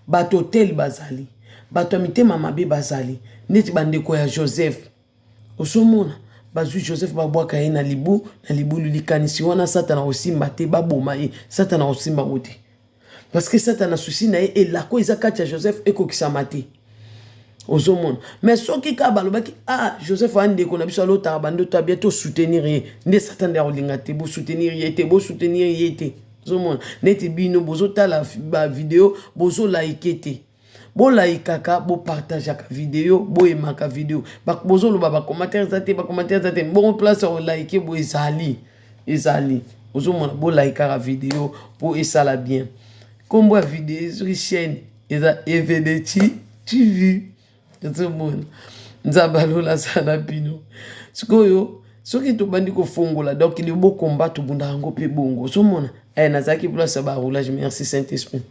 Speaker 1: bato hotel bazali, bato ya mitema mabe bazali, neti bandeko ya Joseph. Ozomona bazwi Joseph, babwaka ye na libu, na libulu. Likanisi wana Satana kosimba te, baboma ye, Satana kosimba ngo te, parce que Satana souci na ye elako eza kati ya Joseph ekokisama te. Ozomona, mais soki kaka balobaki: ah, Joseph aya ndeko na biso, alotaka bandoto abia, tosoutenir ye nde, Satan nde akolinga te. Bosoutenir ye te, bosoutenir ye te. Ozomona neti bino bozotala bavideo, bozolike te. Bolaikaka, bopartageaka video, boyemaka video. Bozoloba bacommentaire eza te, bacommentaire eza te. Bongo place ya kolaike bo ezali, ezali. Ozomona, bolaikaka video mpo esala bien. Kombo ya video soki chaîne eza Evedeci TV. Ozomona, Nzambe alola aza na bino. Sikoyo soki tobandi kofongola, donc libokomba tobunda yango mpe bongo. Ozomona, nazalaki place ya baroulage. Merci Saint Esprit.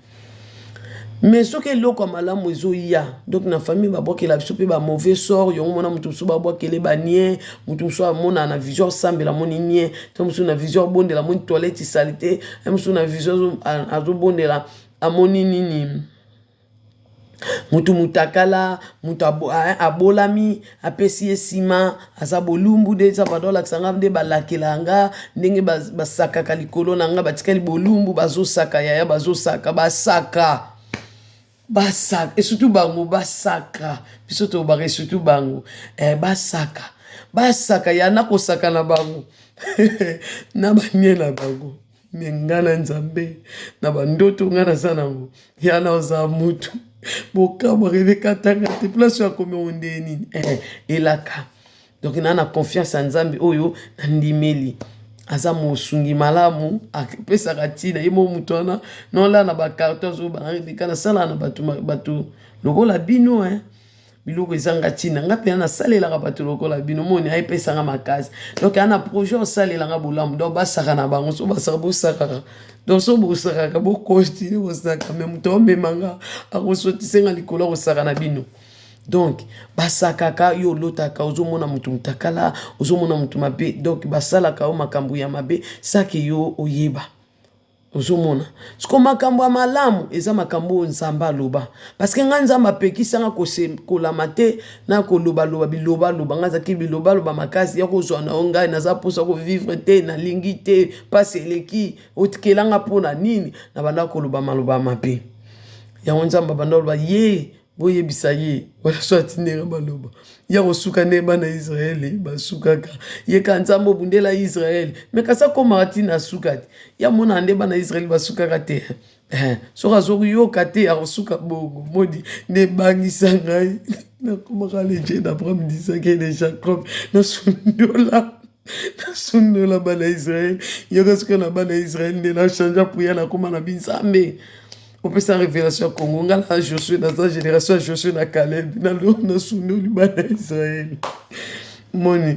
Speaker 1: Mais soki eloko ya malamu ezoya, donc na famille babwakela biso mpe ba mauvais sort. Yango mona, moto mosusu babwakele banie, moto mosusu amona na vision asambela amoni nie, to mosusu na vision abondela amoni toilette esali te, mosusu na vision azobondela amoni nini, mutu mutakala, mutu abolami, apesi ye nsima, aza bolumbu. Nde eza bado alakisa nga nde balakela nga ndenge basakaka likolo na nga, batikali bolumbu, bazosaka yaya, bazosaka, basaka, basaka, et surtout bango basaka. Biso tolobaka, et surtout bango, basaka, basaka ya na kosaka na bango na banie na bango. Me nga na Nzambe na bandoto nga naza nango ya na oza mutu bokamwa rebekatanga te place oyo akomi yango nde nini, elaka. Donc na confiance ya Nzambe oyo nandimeli, aza mosungi malamu, apesaka ntina ye mo moto wana nola na bacarton azobanga Rebeka. Nasalaka na bato, bato lokola bino, eh. Biloko ezanga ntina, nga mpena nasalelaka bato lokola bino. Moni ayepesanga makasi, donc aa na projet osalelanga bolamu. Donc basaka na bango, so basaka, bosakaka. Donc so bosakaka, bocontinue kosaka, me moto aomemanga akosotisenga likolo akosaka na bino. Donc basakaka yo, olotaka ozomona moto motakala, ozomona moto mabe. Donc basalaka yo makambo ya mabe sake yo oyeba. Ozomona, siko makambo ya malamu eza makambo oyo Nzambe aloba, parce que ngai Nzambe apekisanga kolama te na kolobaloba bilobaloba. Ngai azalaki bilobaloba makasi ya kozwa na yo. Ngai naza mposa kovivre te, nalingi te, mpasi eleki, otikelanga mpona nini? Na banda koloba maloba mabe. Yango Nzambe abanda koloba ye, boyebisa ye wana so atindeka maloba ya kosuka nde bana Israele basukaka. Ye ka Nzambe obundela Israele, me kasi akomaka ntina asuka te. Ya mona nde bana Israele basukaka te. Soki azokoyoka te, akosuka bongo. Moni nde ebangisa ngai, nakomaka le Dieu d'Abraham, d'Isaac et de Jacob. Nasundola, nasundola bana Israele. Yoka, soki na bana Israele nde nachange prière, nakoma na binzambe opesa révélation ya Congo. Nga na Josue, naza génération ya Josue na Caleb. Nasundoli bana Israele. Moni,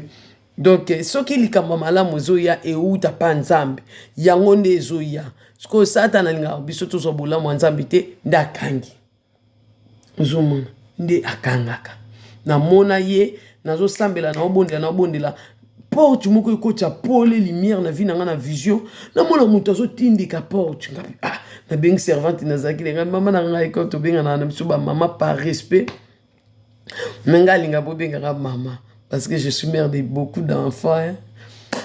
Speaker 1: donc soki likambo ya malamu ezoya, euta mpa Nzambe, yango nde ezoya. Sikoyo Satana alingaka biso tozwa bolamu ya Nzambe te, nde akangi. Ozomona nde akangaka. Namona ye, nazosambela, naobondela, naobondela, porte moko ekotya pole, lumière na vie na nga. Na vision namona moto azotindika porte. Ngapi, ah, nabengi servante nazalaki lenga, mama na ngai ko tobenganaka na biso bamama par respect, me ngai alinga bobengaka mama parce que je suis mère de beaucoup d'enfants, hein.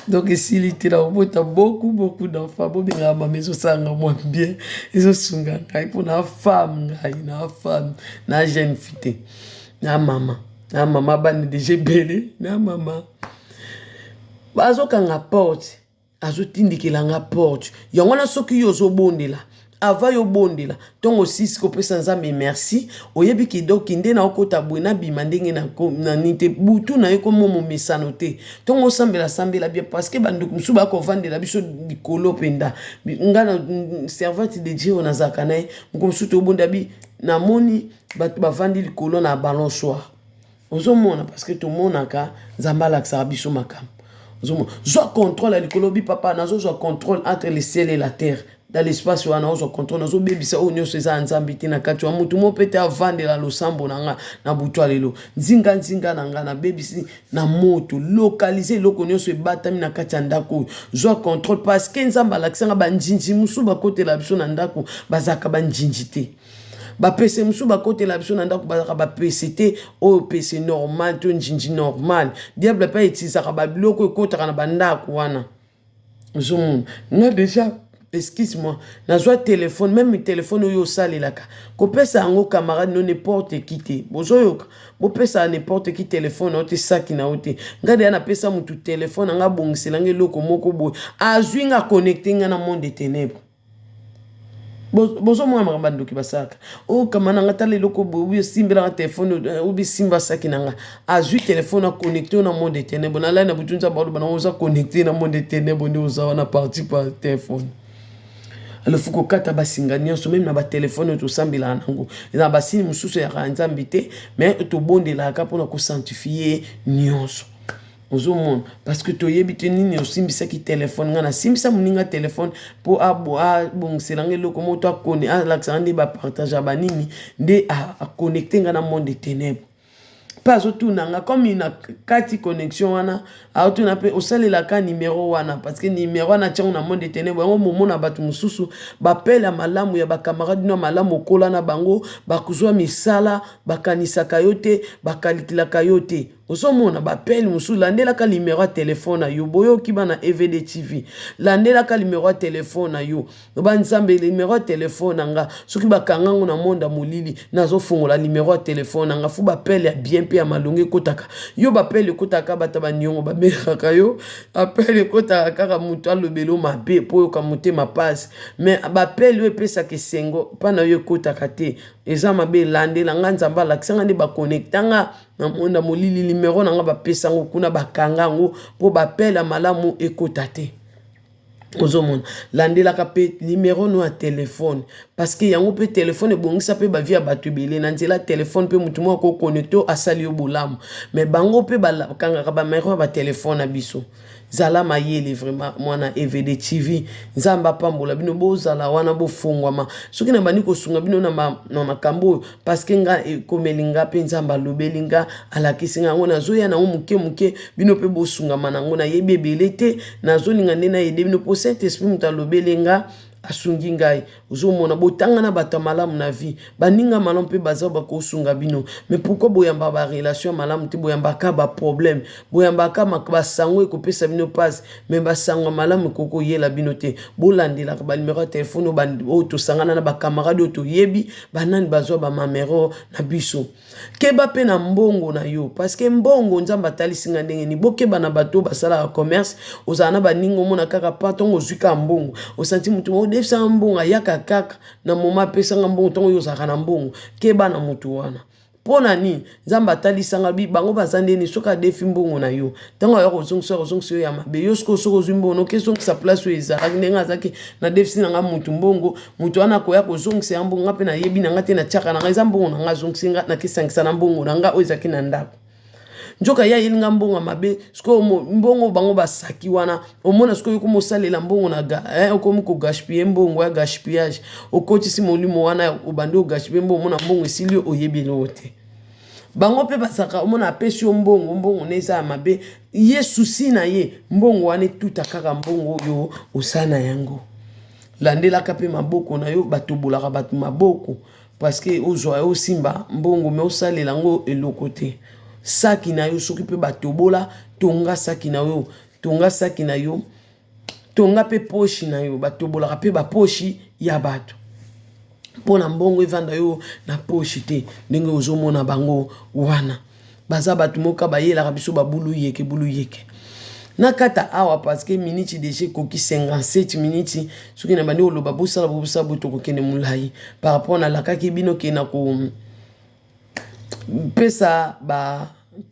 Speaker 1: Donc esili te na kobota beaucoup, beaucoup d'enfants. Bobengaka mama, ezosalanga mwa bien, ezosunga ngai mpo na femme. Ngai na femme, na jeune fille te, na mama, na mama bana deja ebele, na mama. Bazokanga porte, azotindikela nga porte. Yango wana soki yo ozobondela, avant yobondela, ntongo osisi kopesa Nzambe merci, oyebi kidoki nde naokota boye, nabima ndenge na nini te, butu na ye komo momesano te. Ntongo osambela, sambela bien, parce que bandeko mosusu bakovandela biso likolo mpenza. Nga na servante de Dieu oyo nazalaka na ye, moko mosusu tobonda bi, namoni bato bavandi likolo na balançoire. Ozomona, parce que tomonaka, Nzambe alakisaka biso makambo. Ozomona, zwa contrôle ya likolo bi, papa, nazozwa contrôle entre le ciel et la terre, dans l'espace wana ozwa contrôle. Nazobebisa oyo nyonso eza ya Nzambe te na kati ya motu mo mpe te avandela losambo na nga na butu ya lelo. Nzinga nzinga na nga nabebisi na moto, localize eloko nyonso ebatami na kati ya ndako oyo, zwa contrôle, parce que Nzambe alakisanga banjinji mosusu bakotela biso na ndako, bazalaka banjinji te. Bapese mosusu bakotela biso na ndako, bazalaka bapese te. Oyo pese normal to njinji normal, diable mpe autilisaka babiloko ekotaka na bandako wana. Ozomona, nga déjà, excuse moi, nazwa telefone, même telefone oyo osalelaka, kopesa yango camarade no n'importe qui te. Bozoyoka, bopesa n'importe qui telefone na yo te, saki na yo te. Nga deya napesa motu telefone anga, abongisela nga eloko moko boye, azwi nga, connecte nga na monde de ténèbres. Bozomona makambo bandoki basalaka. Okama na nga, tala eloko boye, obi osimbelanga telefone, obi simba saki na nga. Azwi telefone, aconnecte na monde ténèbre. Nalai na butu, Nzambe aloba nango, oza connecte na monde ténèbre nde oza wana parti par telefone. Alors faut kokata basinga nyonso, même na batelefone oyo tosambelaka nango. Eza na basini mosusu eyaka ya Nzambe te, mais tobondelaka mpona kosanctifie nyonso. Ozomona, parce que toyebi te nini osimbisaki telefone. Ngai nasimbisa moninga telefone mpo abongisela nga eloko moko to alakisanga nde bapartage ya banini, nde aconnecte nga na monde ténèbre. Mpe azotuna nga, comme na kati connexion wana, aotuna mpe osalelaka nimero wana, parce que nimero wana tiango na monde ténèbre. Yango momona bato mosusu, bapele ya malamu ya bacamarade no ya malamu, okola na bango, bakozwa misala, bakanisaka yo te, bakalikilaka yo te. Ozomona bapele mosusu, landelaka nimero ya telefone na yo. Boyoki, bana EVD TV, landelaka nimero ya telefone na yo. Loba: "Nzambe, nimero ya telefone na nga, soki bakanga ngo na monde ya molili, nazofungola nimero ya telefone na nga." Faut bapele ya bien mpe ya malongo ekotaka yo. Bapele ekotaka bato baniongo babengaka yo, appel ekotaka kaka moto alobela yo mabe mpo oyoka motema pasi, mais bapele oyo epesaka esengo mpa na yo ekotaka te. Eza mabe. Elandela nga, Nzambe alakisanga nde baconnectanga na monde ya molili. Nimero na nga bapesa yango kuna, bakanga yango mpo bapele ya malamu ekota te. Ozomona, landelaka mpe nimero no ya telefone, parce que yango mpe telefone ebongisa mpe bavie ya bato ebele. Na nzela telefone mpe motu moko akoconnecte, asali yo bolamu, mais bango mpe bakangaka banimero ya batelefone na biso. Zala mayele vraiment, mwana EVD TV. Nzambe apambola bino. Bozala wana, bofungwama. Soki na bandi kosunga bino na makambo oyo, parce que nga ekomeli nga mpe, Nzambe alobeli nga, alakisi nga yango, nazoya nango moke moke, bino mpe bosungama nango. Nayebi ebele te, nazolinga nde nayede bino, mpo Saint Esprit moto alobeli nga, asungi ngai. Ozomona, botanga na bato ya malamu na vie, baninga malamu mpe baza, bakosunga bino. Mais pourquoi boyamba barelation ya malamu te? Boyambaka baproblème, boyambaka basango ekopesa bino mpasi, mais basango ya malamu ekoki koyela bino te. Bolandelaka banimero ya telefone oyo tosangana na bacamarade oyo toyebi banani bazwa banimero na biso. Keba mpe na mbongo na yo, parce que mbongo, Nzambe atalisi nga ndenge nini. Bokeba na bato oyo basalaka commerce. Ozala na baninga, omona kaka pa ntongo ozwi kaka mbongo, osanti motu odefisanga mbongo, ayaka kaka na moma apesanga mbongo ntongo oyo ozalaka na mbongo. Keba na motu wana. Mpo na nini? Nzambe atalisanga bango baza ndeni. Soki adefi mbongo na yo, ntango aya kozongisa, kozongisa yo ya mabe. Yo sikoyo, soki ozwi mbongo, noki ezongisa place oyo ezalaki. Ndenge azalaki, nadefisi na nga mutu mbongo, motu wana akoya kozongisa ya mbongo. Nga mpe nayebi na nga te, natiaka na nga, eza mbongo na nga, azongisi nga, nakesangisa na mbongo na nga oyo ezalaki na ndako. Nzoka ye ayeli nga mbongo ya mabe. Sikoyo mbongo bango basaki wana, omona sikoyo okomi osalela mbongo na ga, okomi kogaspiller mbongo ya gaspillage. Okotisi molimo wana, obandi ogaspiller mbongo, omona mbongo esili, oyebi eloko te. Bango mpe bazalaka, omona apesi yo mbongo, mbongo na eza ya mabe. Ye souci na ye, mbongo wana etuta kaka mbongo oyo osala na yango. Landelaka mpe maboko na yo. Batobolaka bato maboko parce que ozwa, osimba mbongo, mais osalela yango eloko te. Saki na yo, soki mpe batobola, tonga saki na yo, tonga saki na yo, tonga mpe poche na yo. Batobolaka mpe bapoche ya bato mpo na mbongo evanda yo na poche te. Ndenge ozomona bango wana, baza bato moko bayelaka biso babulu yeke bulu yeke. Nakata awa parce que miniti déjà ekoki 57 miniti. Soki na bandi koloba bosala bosala boye, tokokende molai par rapport nalakaki bino ke na kopesa ba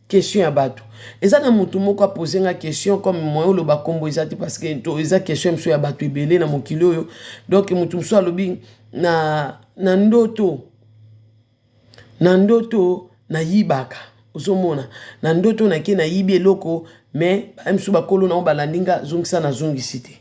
Speaker 1: question ya bato. Eza na motu moko apose nga question, comme moyen oloba nkombo eza te, parce que eza question mosusu ya bato ebele na mokili oyo. Donc motu mosusu alobi: Na ndoto nayibaka." Ozomona, na ndoto nake nayibi eloko, mais mosusu bakolo nango balandi nga, zongisa, nazongisi te.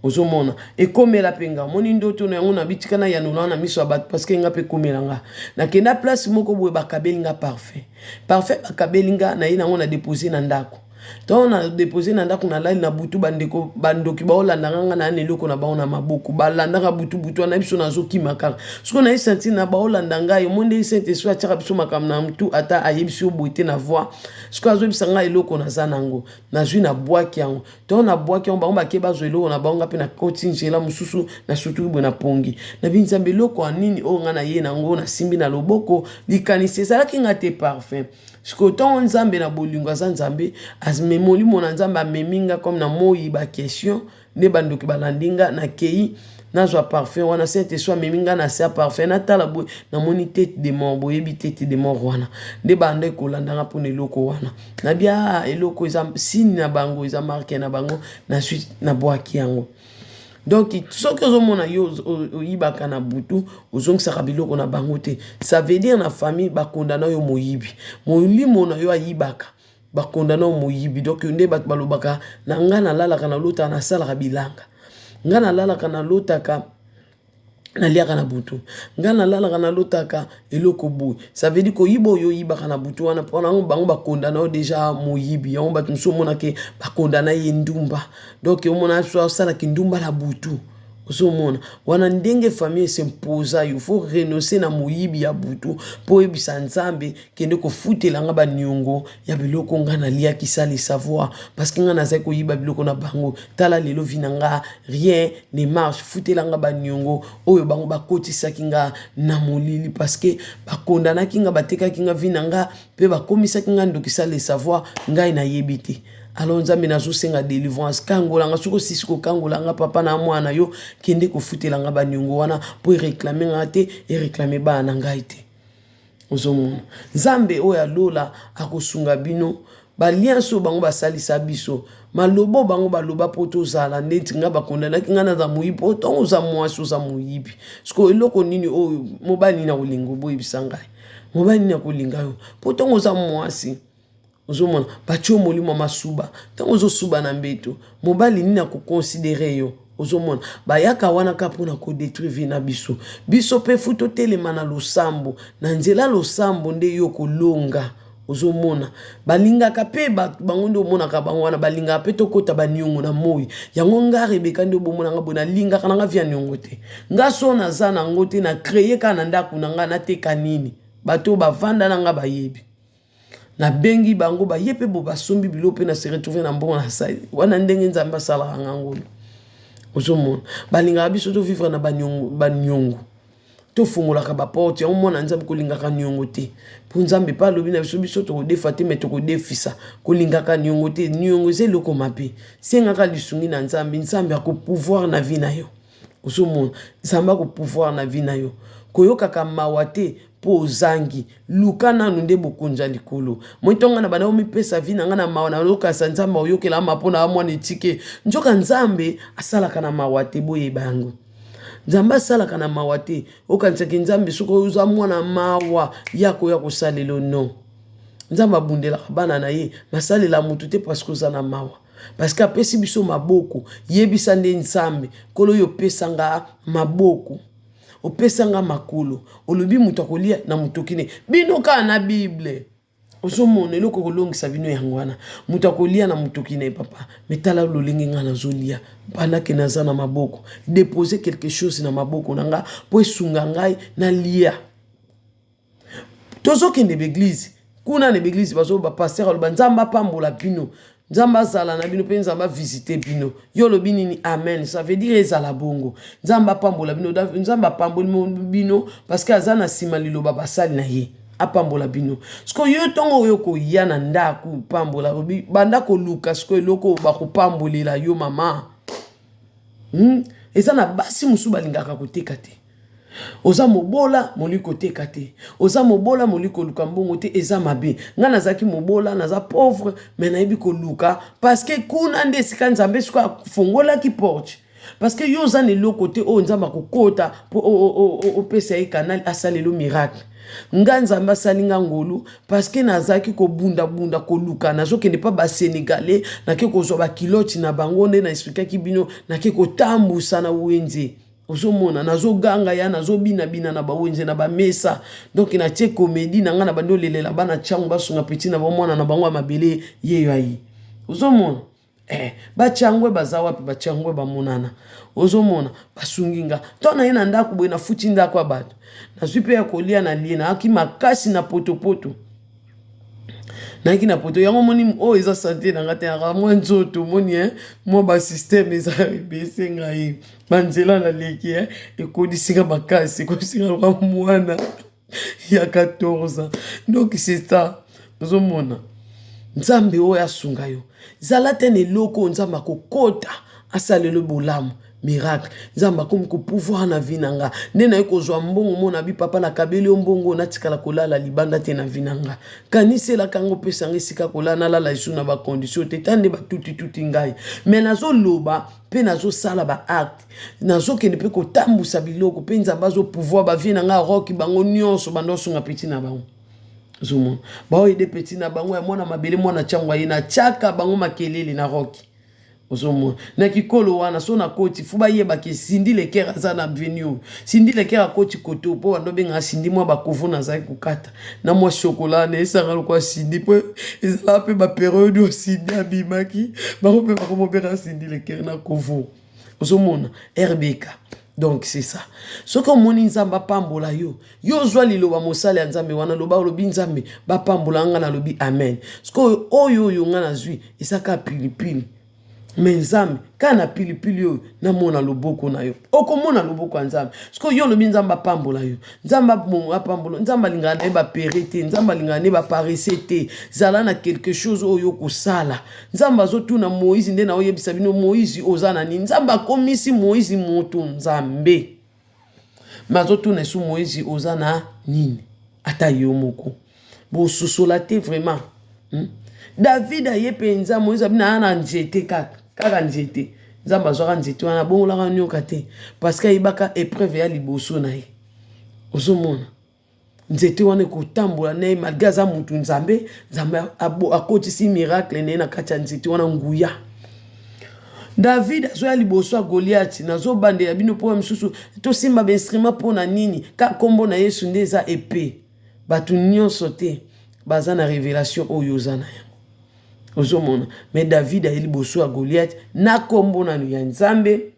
Speaker 1: Ozomona, ekomela mpe nga. Omoni ndoto na yango, na bitika na yanola na miso ya bato, parce que nga mpe ekomela nga. Nakenda place moko boye, bakabeli nga parfum. Parfum bakabeli nga, naye nango, na dépose na ndako. Ntango na dépose na ndako, nalali na butu, bandeko bandoki baolandanga nga na eloko na bango na maboko, balandaka butu butu wana. Biso nazokima kaka. Soki naye sentir na baolanda ngai, omoi nde Saint Esprit atiaka biso makambo na mutu, ata ayebisi yo boye te na voix. Soki azoyebisa ngai eloko naza nango, nazwi, nabwaki yango. Ntango nabwaki yango, bango bake bazwa eloko na bango, nga mpe nakoti nzela mosusu, nasutuki boye na pongi. Nabi: "Nzambe, eloko ya nini oyo ngai naye nango, nasimbi na loboko?" Likanisi ezalaki nga te parfum. Sikoyo ntango Nzambe na bolingo, aza Nzambe, molimo na Nzambe amemi nga comme na moi baquestion nde bandoki balandi nga. Nakei Nazwa parfum wana, Saint Esprit amemi ngai na se ya parfum, natala boye, namoni tete de mort. Boyebi tete de mort wana nde banda ekolanda nga mpona eloko wana. Nabi ah, eloko eza signe na bango, eza marque na bango. Nazwi, nabwaki yango. Donc soki ozomona yo oyibaka na butu, ozongisaka biloko na bango te, ça veut dire na famille bakondana yo moyibi, molimo na yo ayibaka, bakondana yo moyibi. Donc nde bato balobaka na ngai, nalalaka, nalotaka, nasalaka bilanga, ngai nalalaka, nalotaka, naliaka na butu, ngai nalalaka, nalotaka eloko boye. Ça veut dire koyiba oyo oyibaka na butu wana, mpona yango bango bakondana yo déjà moyibi. Yango bato mosusu omonake bakondana ye ndumba. Donc omona so asalaki ndumba na butu, ozomona wana ndenge famille esimposa yo. Faut renoncer na moyibi ya butu mpo oyebisa Nzambe: kende kofutela nga baniongo ya biloko nga naliaki sans le savoir, parce que nga nazali koyiba biloko na bango. Tala lelo vie na nga, rien ne marche. Futela nga baniongo oyo bango bakotisaki nga na molili, parce que bakondanaki nga, batekaki nga vie na nga mpe bakomisaki nga ndoki sans le savoir. Ngai nayebi te. Alors Nzambe, nazosenga délivrance, kangolanga. Soki osisi kokangolanga, papa na mwana yo, kende kofutelanga baniongo wana mpo eréclamer nga te, eréclamer bana na ngai te. Ozomona, Nzambe oyo alola akosunga bino. Baalliance oyo bango basalisa biso, maloba oyo bango baloba mpo tozala neti nga, bakondanaki nga naza moyibi. Po ntongo oza mwasi, oza moyibi, siko eloko nini oyo mobali nini akolinga? Oboyebisa ngai, mobali nini akolinga yo? Po ntongo oza mwasi, ozomona batie yo molimo masuba. Ntango ozosuba na mbeto, mobali nini akoconsidérer yo? Ozomona bayaka wana kaka mpona kodétruire vie na biso. Biso mpe faut totelema na losambo, na nzela losambo nde yo kolonga. Ozomona balingaka mpe bango nde omonaka bango wana, balingaka mpe tokɔta baniongo na moi. Yango nga Rebeka nde obomonanga boye, nalingaka nanga vie ya niongo te. Nga so naza nango te, na créer kaka na ndako na nga, nateka nini. Bato oyo bavanda na nga bayebi, nabengi bango, baye mpe bo basombi biloko mpe na se retrouve na mbongo na sali wana. Ndenge Nzambe asalaka nga ngolu. Ozomona balingaka biso tovivre na baniongo, tofungolaka baporte. Yango mwana Nzambe, kolingaka niongo te, mpo Nzambe mpe alobi na biso, biso tokodefa te, me tokodefisa. Kolingaka niongo te, niongo eza eloko mabe. Sengaka lisungi na Nzambe, Nzambe akopouvoir na vie na yo. Ozomona, Nzambe akopouvoir na vie na yo. Koyokaka mawa te mpo ozangi. Luka nanu nde bokonzi ya likolo. Moi ntongo na banda omipesa vie na ngai na mawa, nalokasa Nzambe oyokela ma mpo na mwana etike. Nzoka Nzambe asalaka na mawa te. Boyeba yango, Nzambe asalaka na mawa te. Okanisaki Nzambe soki oza mwana mawa, ya koya kosalela? Non, Nzambe abundelaka bana na ye, masalela motu te parce que oza na mawa, parce que apesi biso maboko. Yebisa nde Nzambe: Nkolo oyo opesanga maboko, opesanga makolo, olobi moto akolia na motoki ne bino kaka na Bible. Ozomona eloko kolongisa bino yango wana, moto akolia na motoki na ye. Papa, me tala lolenge ngai nazolia mpandake naza na maboko. Dépose quelque chose na maboko na nga mpo esunga ngai nalia. Tozokende baéglise, kuna na baéglise bazo bapasteur aloba: Nzambe apambola bino, Nzambe azala na bino mpe Nzambe avisite bino. Yo olobi nini? Amen. Ça veut dire ezala bongo. Nzambe apambola bino, Nzambe apamboli bino parce que aza na nsima liloba basali na ye. Apambola bino. Sikoyo yo, ntongo oyo koya na ndako pambola, banda koluka sikoyo eloko bakopambolela yo, mama. Eza na basi mosusu balingaka koteka te. Oza mobola, moli koteka te. Oza mobola, moli koluka mbongo te, eza mabe. Ngai nazalaki mobola, naza pauvre, me nayebi koluka, parce que kuna nde esika Nzambe sikoyo afongolaki porte, parce que yo oza na eloko te oyo Nzambe akokota mpo opesa ye canal asalelo miracle. Nga Nzambe asali nga ngolu parce que nazalaki kobundabunda koluka. Nazokende mpa Basénégalais, nake kozwa baculotte na bango nde na expliquaki bino, nake kotambusa na wenze. Ozomona nazoganga ya nazobinabina na bawenze na bamesa. Donc natie comédie na ngai na bandi olelela bana ntiango basunga petit na bamwana na bango ya mabele yeyo ayi. Ozomona batiangwe baza wapi? Batiangwe bamonana. Ozomona basungi nga to na ye na ndako boye, nafuti ndako ya bato, nazwi mpe ya kolia na lie. Nayaki makasi na potopoto, nayaki na poto. Yango omoni oyo eza santé na nga te, yaka mwa nzoto omoni mwa basystème eza ebese ngai, banzela naleki ekodisika makasi, ekodisika loka mwana ya 14 ans. Donc c'est ça. Ozomona Nzambe oyo asunga yo, zala te na eloko oyo Nzambe akokota asalelo bolamu. Miracle. Nzambe akomi ko pouvoir na vie na nga. Nde naye kozwa mbongo mona bi papa nakabeli yo mbongo natikala kolala libanda te na vie na nga. Kaniselaka ngo opesa nga esika kolala nalala lisusu na ba condition te ta nde batuti tuti ngai. Mais nazoloba mpe nazosala ba acte. Nazokende mpe kotambusa biloko mpe Nzambe azo pouvoir ba vie na nga rock bango nyonso banda osunga petit na bango. Ozomona baoyede petit na bango ya mwana mabele mwana chango aye na chaka bango makelele na rock. Ozomona na kikolo wana so nakoti fu bayeba ke Cindy Leker aza na avenue oyo. Cindy Leker akoti kote oyo mpo bando obengaka Cindy mwa bakovo nazalaki kokata na mwa chocolat na esanga lokola Cindy mpo ezalaka mpe baperiode oyo Cindy abimaki bango mpe bakomobenga Cindy Leker na kovo. Ozomona RBK. Donc c'est ça. Soki omoni Nzambe apambola yo, yo ozwa liloba mosali ya Nzambe wana loba olobi Nzambe bapambola nga nalobi amen. Sikoyo oyo oyo nga nazwi eza kaka pilipili. Mais Nzambe kaka na pilipili oyo namona loboko na yo. Okomona loboko ya Nzambe. Sikoyo yo olobi Nzambe apambola yo. Nzambe apambola. Nzambe alingaka na ye bapere te. Nzambe alingaka na ye baparese te. Zala na quelque chose oyo okosala. Nzambe azotuna Moïse nde naoyebisa bino Moïse oza na nini? Nzambe akomisi Moïse moto Nzambe. Mais azotuna esu Moïse oza na nini? Ata yo moko. Bososola te vraiment. David aye mpenza Moïse abina na nzete kaka, kaka nzete. Nzambe azwaka nzete wana abongolaka nyoka te parce que ayebaka épreuve ya liboso na ye. Ozomona? Nzete wana ekotambola na ye malgre aza mutu Nzambe, Nzambe akotisi miracle na ye na kati ya nzete wana nguya. David azoya liboso ya Goliath, nazobandela bino mpo misusu tosimba ba instrument mpo na nini? Ka kombo na Yesu nde eza epee. Bato nyonso te baza na revelation oyo oza na yango. Ozomona? Mais David aye liboso ya Goliath na kombo nanu ya Nzambe.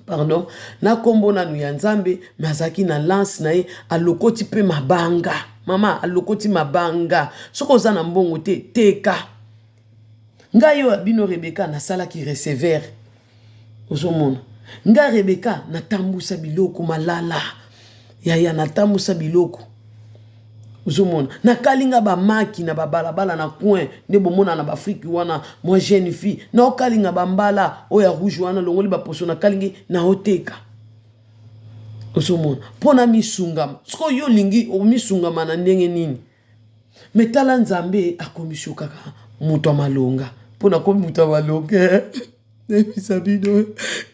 Speaker 1: Pardon, na kombo nanu ya Nzambe, mais azalaki na lance na ye, alokoti pe mabanga. Mama, alokoti mabanga. Soki oza na mbongo te, teka. Ngai oyo ya bino Rebecca nasalaki recevoir. Ozomona? Ngai Rebecca natambusa biloko malala. Yaya natambusa biloko. Ozomona? Nakalinga ba maki na ba balabala na coin nde bomona na ba Afrique wana mwa jeune fille na okalinga ba mbala oyo ya rouge wana longoli ba poso na kalingi na oteka. Ozomona? Mpo na misungama. Sikoyo yo olingi omisungama na ndenge nini? Me tala Nzambe akomisi yo kaka moto ya malonga. Mpo nakomi moto ya malonga. Nayebisa bino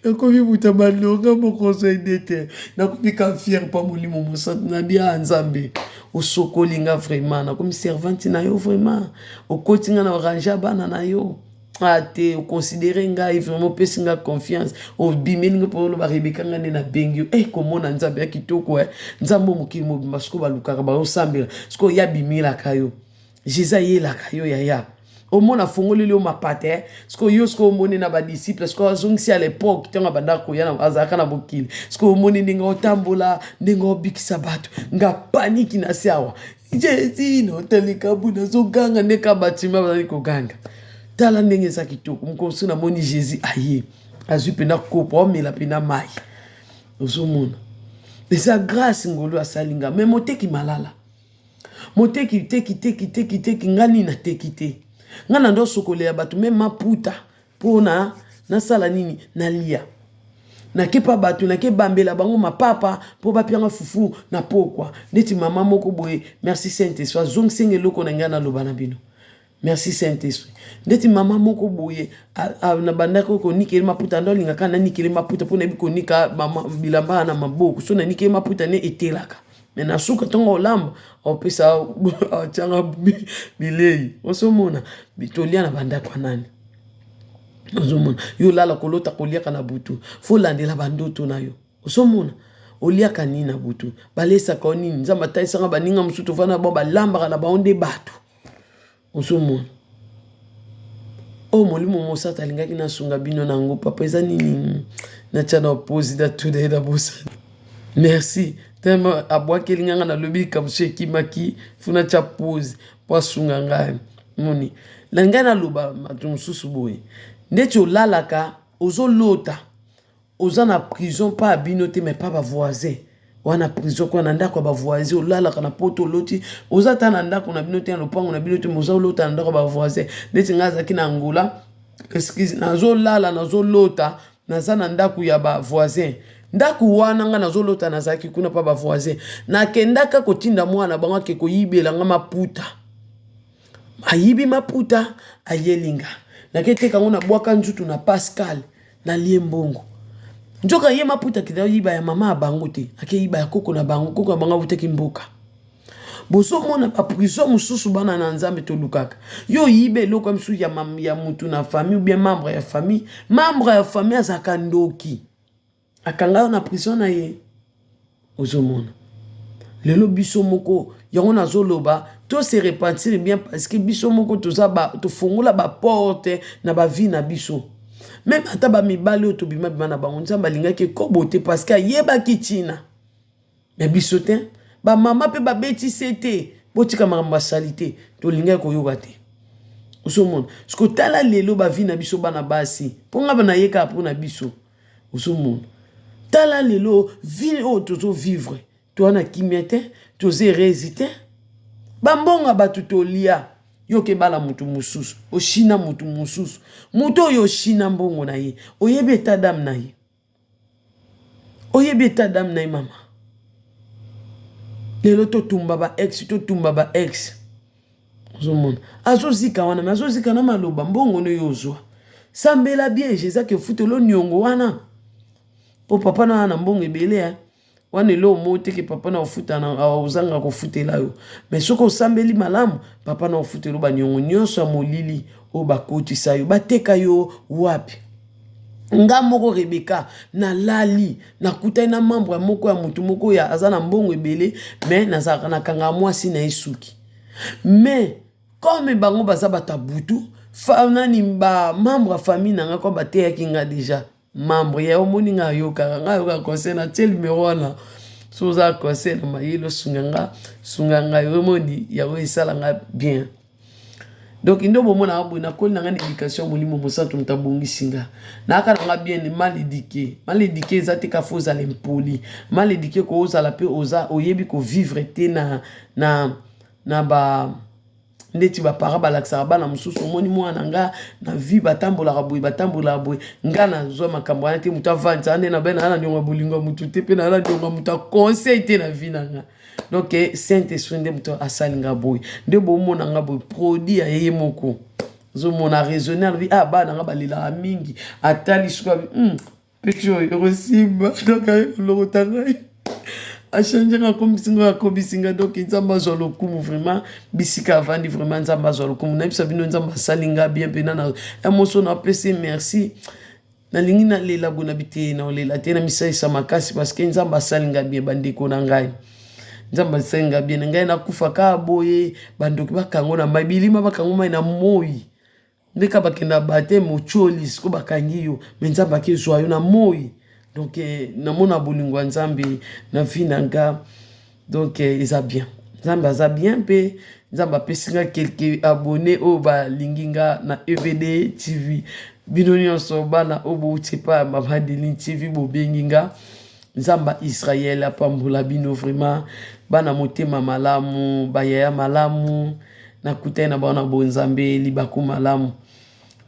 Speaker 1: nakomi moto ya malonga mokonzi ede te. Nakomi ka fier pa molimo mosantu na bia Nzambe. Osokoli nga vraiment, nakomi servante na yo vraiment. Okoti nga na range ya bana na yo. Ah te, oconsidere ngai vraiment, opesi nga confiance. Obimeli nga mpo oloba Rebecca nga nde nabengi yo. Eh, komona Nzambe ya kitoko eh. Nzambe oyo mokili mobimba sikoyo balukaka baosambela. Sikoyo ye abimelaka yo. Jésus ayelaka yo yaya. Omona afongoleli yo mapata eh. Sikoyo yo sikoyo omoni na ba disciples sikoyo azongisi à l'époque ntango abandaka koya na azalaka na mokili. Sikoyo omoni ndenge otambola, ndenge obikisa bato. Nga paniki na se awa. Jésus notali kabu nazoganga nde ka batima bazali koganga. Tala ndenge eza kitoko. Mokolo mosusu namoni Jésus aye. Azwi mpena kopo, aomela mpena mai. Ozomona. Eza grâce ngolu asali nga. Mais moteki malala. Moteki teki teki teki teki nga nini nateki te. Nga na ndo sokolela bato meme maputa mpona nasala nini nalia. Nakepa bato nakebambela bango mapapa mpo bapianga fufu na pokwa. Ndeti mama moko boye merci Saint-Esprit azongisenga eloko na ngai naloba na bino. Merci Saint-Esprit. Ndeti mama moko boye na bandaki konikele maputa ndo alingaka nanikele maputa mpo nayebi konika mama bilamba na maboko so nanikele maputa ne etelaka. Mais na suka ntongo olamba opesa atianga bilei ozomona tolia na bandako ya nani ozomona yo olala kolota koliaka na butu fo landela bandoto na yo ozomona oliaka nini na butu balesaka yo nini Nzambe atalisaka baninga mosusu tovanda bango balambaka na bango nde bato ozomona oyo molimo mosantu alingaki nasunga bino na yango papa eza nini natya na oposi natuna ye na bosani merci tellement abwakeli nga nga nalobi likambo so ekimaki fo natya pause mpo asunga ngai moni na ngai naloba bato mosusu boye ndeti olalaka ozolota oza na prison pa ya bino te mais pa ba voisin wana prison kuna na ndako ya ba voisin olalaka na poto oloti oza ata na ndako na bino te na lopango na bino te mais oza olota na ndako ya ba voisin neti ngai azalaki na Angola excuse nazolala nazolota. Naza na ndaku ya ba voisin. Ndaku wana nga nazolota nazalaki kuna pa ba voisin. Nakendaka kotinda mwana bango ake koyibela nga maputa. Ayibi maputa ayeli nga. Naketeka yango nabwaka nzutu na Pascal nalie mbongo. Nzoka ye maputa akenda koyiba ya mama ya bango te. Akeyiba ya koko na bango. Koko na bango awutaki mboka. Bozomona ba prison mosusu bana na Nzambe tolukaka. Yo oyiba eloko ya mosusu ya, ya mutu na famille ou bien membre ya famille. Membre ya famille azalaka ndoki. Akanga yo na prison na ye. Ozomona. Lelo biso moko yango nazoloba to se repentir bien parce que biso moko toza ba tofongola ba porte na ba vie na biso. Meme ata ba mibali oyo tobima bima na bango Nzambe alingaki ekobo te parce que ayebaki ntina. Mais biso te. Ba mama pe babeti sete. Botika makambo ya salite. Tolingaki koyoka te. Ozomona. Siko tala lelo ba vie na biso bana basi. Po nga na ye kaka po na biso. Ozomona. Tala lelo vie oyo tozo vivre. Toa na kimia te, toza heureuse te. Ba mbongo ya bato tolia. Yo okebala mutu mosusu, oshina mutu mosusu. Mutu oyo oshina mbongo na ye, oyebi etat d'ame na ye? Oyebi etat d'ame na ye mama? Lelo totumba ba ex, totumba ba ex. Ozomona azozika wana me azozika na maloba mbongo no yo ozwa. Sambela bien Jesus akefutela niongo wana. Po papa na na mbongo ebele hein. Wana eloko moko te ke papa na ofuta na ozanga kofutela yo. Mais soki osambeli malamu, papa na ofutela yo baniongo nyonso ya molili oyo bakotisa yo. Bateka yo wapi? Nga moko Rebecca nalali nakutani na membre ya moko ya mutu moko ya aza na mbongo ebele mais nazalaka nakangaka mwasi na ye suki. Mais comme bango baza bato ya butu, fa, nani ba membre ya famille na nga comme bateyaki nga deja membre ya omoni nga ayokaka nga ayokaka conseil na tie numero wana so oza conseil na mayele osunga nga sunga ngai omoni yango esala nga bien. Donc nde bomonaka boye nakoli na nga na éducation ya molimo mosantu moto abongisi nga nayaka na nga bien mal éduqué. Mal éduqué eza te ka fo ozala impoli. Mal éduqué ko ozala mpe oza oyebi kovivre te na, na, na ba ndeti ba parents balakisaka bana mosusu omoni mwana nga na vie batambolaka boye batambolaka boye nga nazwa makambo wana te moto avandisa nde na be naa na niongo ya bolingo ya motu te mpe naa na niongo ya moto ya conseil te na vie na nga. Donc saint esprit nde moto asali nga boye nde bomona nga boye produit ya ye moko ozomona raisonne alobi ah bana nga balelaka mingi atali sikoyo abi petit oyo ekosimba donc aye kolokota ngai achange nga akomisi nga akomisi nga. Donc Nzambe azwa lokumu vraiment bisika avandi vraiment Nzambe azwa lokumu. Nayebisa bino Nzambe asali nga bien mpena na emoso napesi merci. Nalingi nalela boye na biteye na olela te na misalisa makasi parce que Nzambe asali nga bien bandeko na ngai. Nzambe asali nga bien na ngai nakufa kaka boye bandoki bakango na mai bilima bakango mai na moi ndeka bakenda baptême otioli siko bakangi yo me Nzambe akezwa yo na moi. Donc namona bolingo ya Nzambe na vie na nga. Donc eza bien. Nzambe aza bien mpe Nzambe apesi nga quelques abonnés oyo balingi nga na EVD TV. Bino nyonso bana oyo bouti epai ya Mama Adeline TV bobengi nga. Nzambe ya Israël apambola bino vraiment. Bana motema malamu, bayaya malamu, nakutani na bango na bonzambe libaku malamu.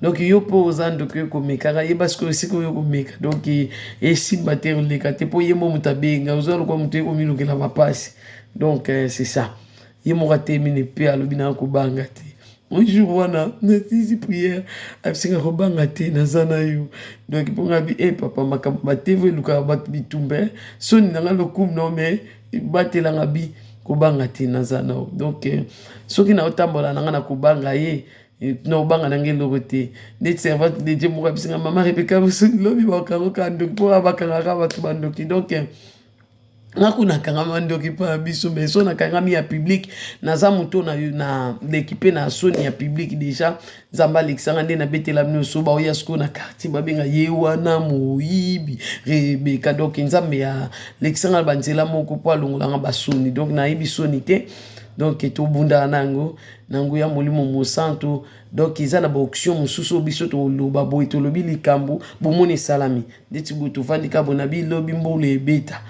Speaker 1: Donc yo mpo oza ndoki oyo komekaka yeba sikoyo esika oyo komeka donc esimba te oleka te mpo ye mo moto abenga oza lokola moto oye komilukela mapasi. Donc c'est ça. Ye moko atemi ne mpe alobi na kobanga te. Un jour wana nasisi prière abisinga kobanga te naza na yo. Donc mpo nga bi e papa makambo batevo elukaka bato bitumba soni na nga lokumu na me batelanga bi kobanga te naza na yo. Donc soki naotambola na nga na kobanga ye na obanga na ngai eloko te. Neti servante de Dieu moko abisinga mama Rebecca lobi bakango kaka ndoki mpo bakangaka bato bandoki. Donc nga kuna nakangama ndoki mpo ya biso mais so nakangami ya public naza moto na na l'équipe na soni ya public déjà Nzambe alekisanga nde nabetela bino so baoya sikoyo na quartier babenga ye wana moyibi Rebecca. Donc Nzambe alekisanga na banzela moko mpo alongolanga basoni. Donc nayebi soni te. Donc tobundaka na yango na nguya molimo mosantu. Donc eza na baoption mosusu oyo biso toloba boye tolobi likambo bomoni esalami ndeti boye tovandi ka boye na bilobi mbula ebeta.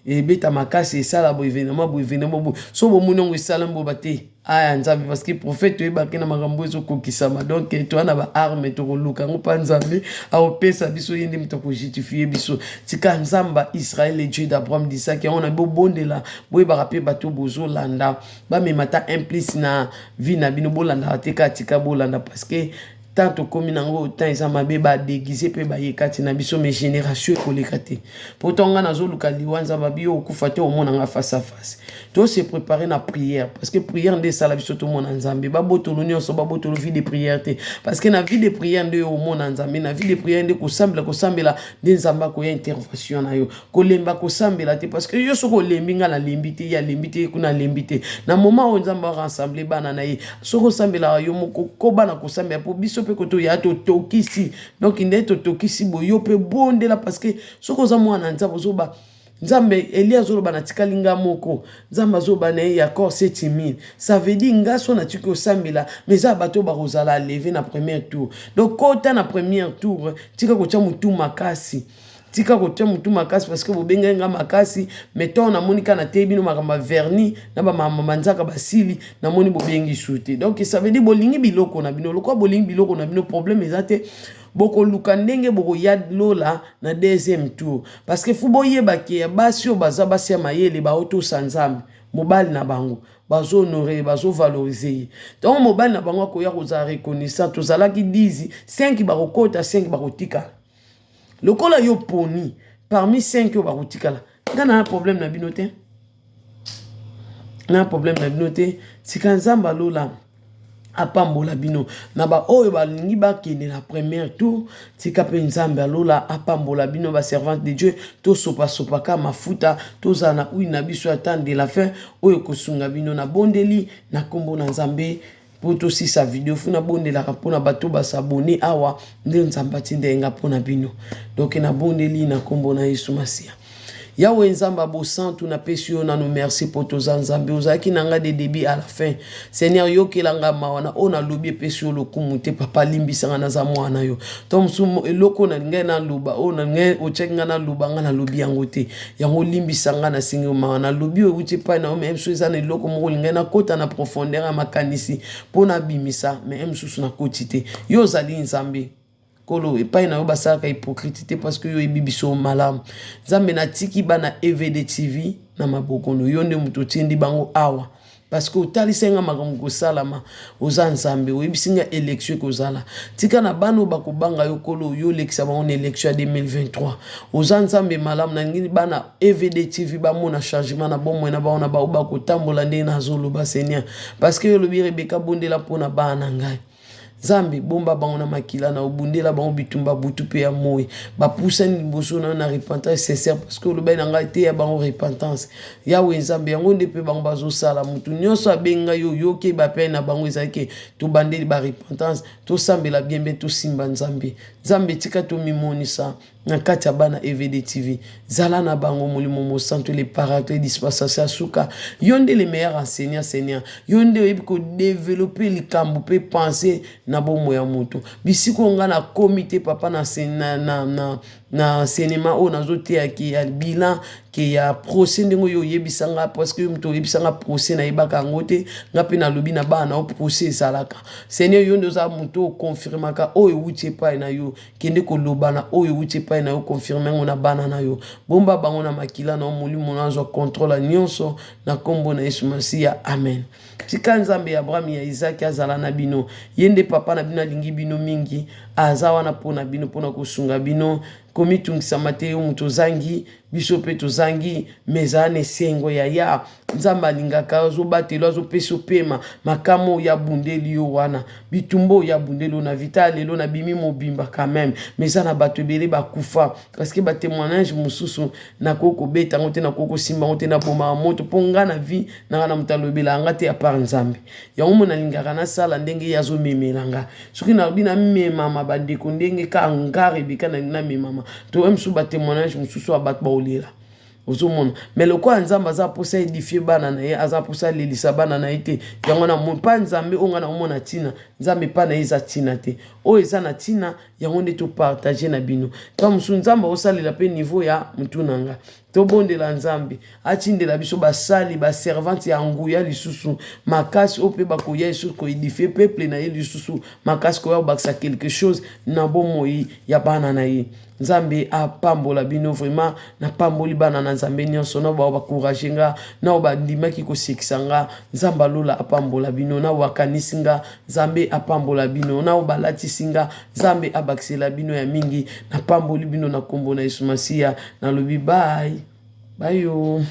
Speaker 1: Ebeta makasi esala bo evenement bo evenement bo so bomoni yango esalami boba te aya nzambe parce que prophète toyebaki na makambo ezokokisama donc toa na baarme tokoluka yango mpa nzambe akopesa biso ye nde moto akojustifie biso tika nzambe ya israel le dieu d'abraham d'isaac yango na bobondela boyebaka mpe bato bozolanda bamema ata un plus na vie na bino bolandaka te kaka tika bolanda parce que temps tokomi nango temps eza mabe badeguise mpe baye kati na biso mais génération ekoleka te pourtant nga nazoluka liwa nzambe abi yo okufa te omona nga face à face to se préparer na prière parce que prière nde esala biso tomona nzambe babotolo nyonso babotolo vie de prière te parce que na vie de prière nde yo omona nzambe na vie de prière nde kosambela kosambela nde nzambe akoya intervention na yo kolemba kosambela te parce que yo soki olembi nga nalembi te ye alembi te ye kuna alembi te na moment oyo nzambe arassembler bana na ye soki osambelaka yo moko koba na kosambela mpo biso mpe kotoya totokisi donc nde totokisi boye yo mpe bondela parce que soki oza mwana nzambe ozoba nzambe eli azoloba natikali nga moko nzambe azoloba na ye ya corps c'est timide ça veut dire nga so natiki osambela mais eza bato bakozala levé na premier tour donc kota na premier tour tika kotia motu makasi tika kotia motu makasi parce que bobengaki nga makasi mais ntango namoni kaka nateyi bino makambo ya vernis na bamama banzaka basili namoni bobengi su te donc ça veut dire bolingi biloko na bino lokola bolingi biloko na bino problème eza te bokoluka ndenge bokoya lola na deuxième tour parce que faut boyeba ke ya basi oyo baza basi ya mayele baotosa nzambe mobali na bango bazohonorer bazovaloriser ye ntango mobali na bango akoya kozala reconnaissant tozalaki 10 5 bakokota 5 bakotikala lokola yo poni parmi 5 oyo bakotikala nga na problème na bino te na problème na bino te tika nzambe alola apambola bino na baoyo balingi bakende na première tour tika mpe nzambe alola apambola bino baservante de dieu tosopasopaka mafuta tozala na huile na biso ya temps de la fin oyo kosunga bino nabondeli na nkombo na nzambe mpo tosisa video fu nabondelaka mpona bato bas'abonner awa nde nzambe atinda nga mpona bino donc nabondeli na nkombo na yesu masiya yawe nzambe bosantu napesi yo nano merci mpo toza nzambe ozalaki na nga de début à la fin seigneur yokelanga mawa na oyo nalobi epesi yo lokumu te papa limbisanga naza mwana yo to mosusu eloko na ngai naloba oyo na ngai otiaki ngai naloba ngai nalobi yango te yango limbisa ngai nasengi yo mawa nalobi oyo euti epai na yo mais mosusu eza na eloko moko olingai nakota na profondeur ya makanisi mpo nabimisa mais mosusu nakoti te yo ozali nzambe nkolo epai na yo basalaka hypocrite te parce que yo oyebi biso malamu nzambe natiki bana evd tv na maboko no yo nde moto otindi bango awa parce que otalisi nga makambo kosalama oza nzambe oyebisi nga élection ekozala tika na bana oyo bakobanga yo nkolo yo olekisa bango na élection ya 2023 oza nzambe malamu nalingi bana evd tv bamona changement na bomoi na bango na bao bakotambola ndenge nazoloba seigneur parce que yo olobi rebeka bondela mpona bana na ngai nzambe bomba bango na makila na obundela bango bitumba butu mpe ya moi bapusani liboso na yo na repentance sincère parce que olobai na ngai te ya bango repentance yawe nzambe yango nde mpe bango bazosala motu nyonso abenga yo oyoki bapene na bango ezalaki tobandeli barepentance tosambela bien bien tosimba nzambe nzambe tika tomimonisa na kati ya bana evd tv zala na bango molimo mosantu le paraclet dispensation ya suka yo nde le meilleur enseignant seigneur yo nde oyebi kodévelopper likambo mpe pense na bomoi ya moto bisika oyo nga nakomi te papa na, na, na, na, na enseignement oyo nazoteyaki ya bilan ke ya procès ndenge oyo oyebisa nga parce que yo moto oyebisa nga procès nayebaka yango te nga mpe nalobi na bana na yo procès ezalaka seigneur yo nde oza moto oconfirmaka oyo ewuti epai na yo kende koloba na oyo ewuti epai na yo confirme yango na bana na yo bomba bango na makila na yo molimo na azwa contrôle ya nyonso na nkombo na yesu masiya amen tika nzambe ya abraham ya isaki azala na bino ye nde papa na bino alingi bino mingi aza wana mpona bino mpona kosunga bino komitungisama te yo moto ozangi biso mpe tozangi mais ezala na esengo ya ya nzambe alingaka azobatela azopesa opema makama oyo abundeli yo wana bitumba oyo abundeli yo na vita lelo nabimi mobimba quand même mais eza na bato ebele bakufa parce que batémoignage mosusu nakoki kobeta yango te nakoki kosimba yango te nabomaka moto mpo nga na vie nanga na moto alobelaka nga te à part nzambe yango mo nalingaka nasala ndenge ye azomemela nga soki nalobi namemama bandeko ndenge ka nga rebeka nalingi namemama to mosusu batémoignage mosusu ya bato baolela ozomona mais lokola nzambe aza mposa édifier bana na ye aza mposa alelisa bana na ye te yango na mpa nzambe oyo nga na omona ntina nzambe mpa na ye eza ntina te oyo eza na ntina yango nde topartager na bino ntango mosusu nzambe akosalela mpe niveau ya motu na nga Tobondela Nzambe atindela biso basali, ba servante ya nguya lisusu makasi, oyo mpe bakoya lisusu koédifier peuple na ye lisusu makasi, koya kobakisa quelque chose na bomoi ya bana na ye. Nzambe apambola bino vraiment. Napamboli bana na Nzambe nyonso, na bao baencourager nga, na oyo bandimaki kosekisa nga. Nzambe alola apambola bino. Na oyo bakanisi nga, Nzambe apambola bino. Na oyo balatisi nga, Nzambe abakisela bino ya mingi. Napamboli bino na nkombo na Yesu Masiya. Nalobi bye bye.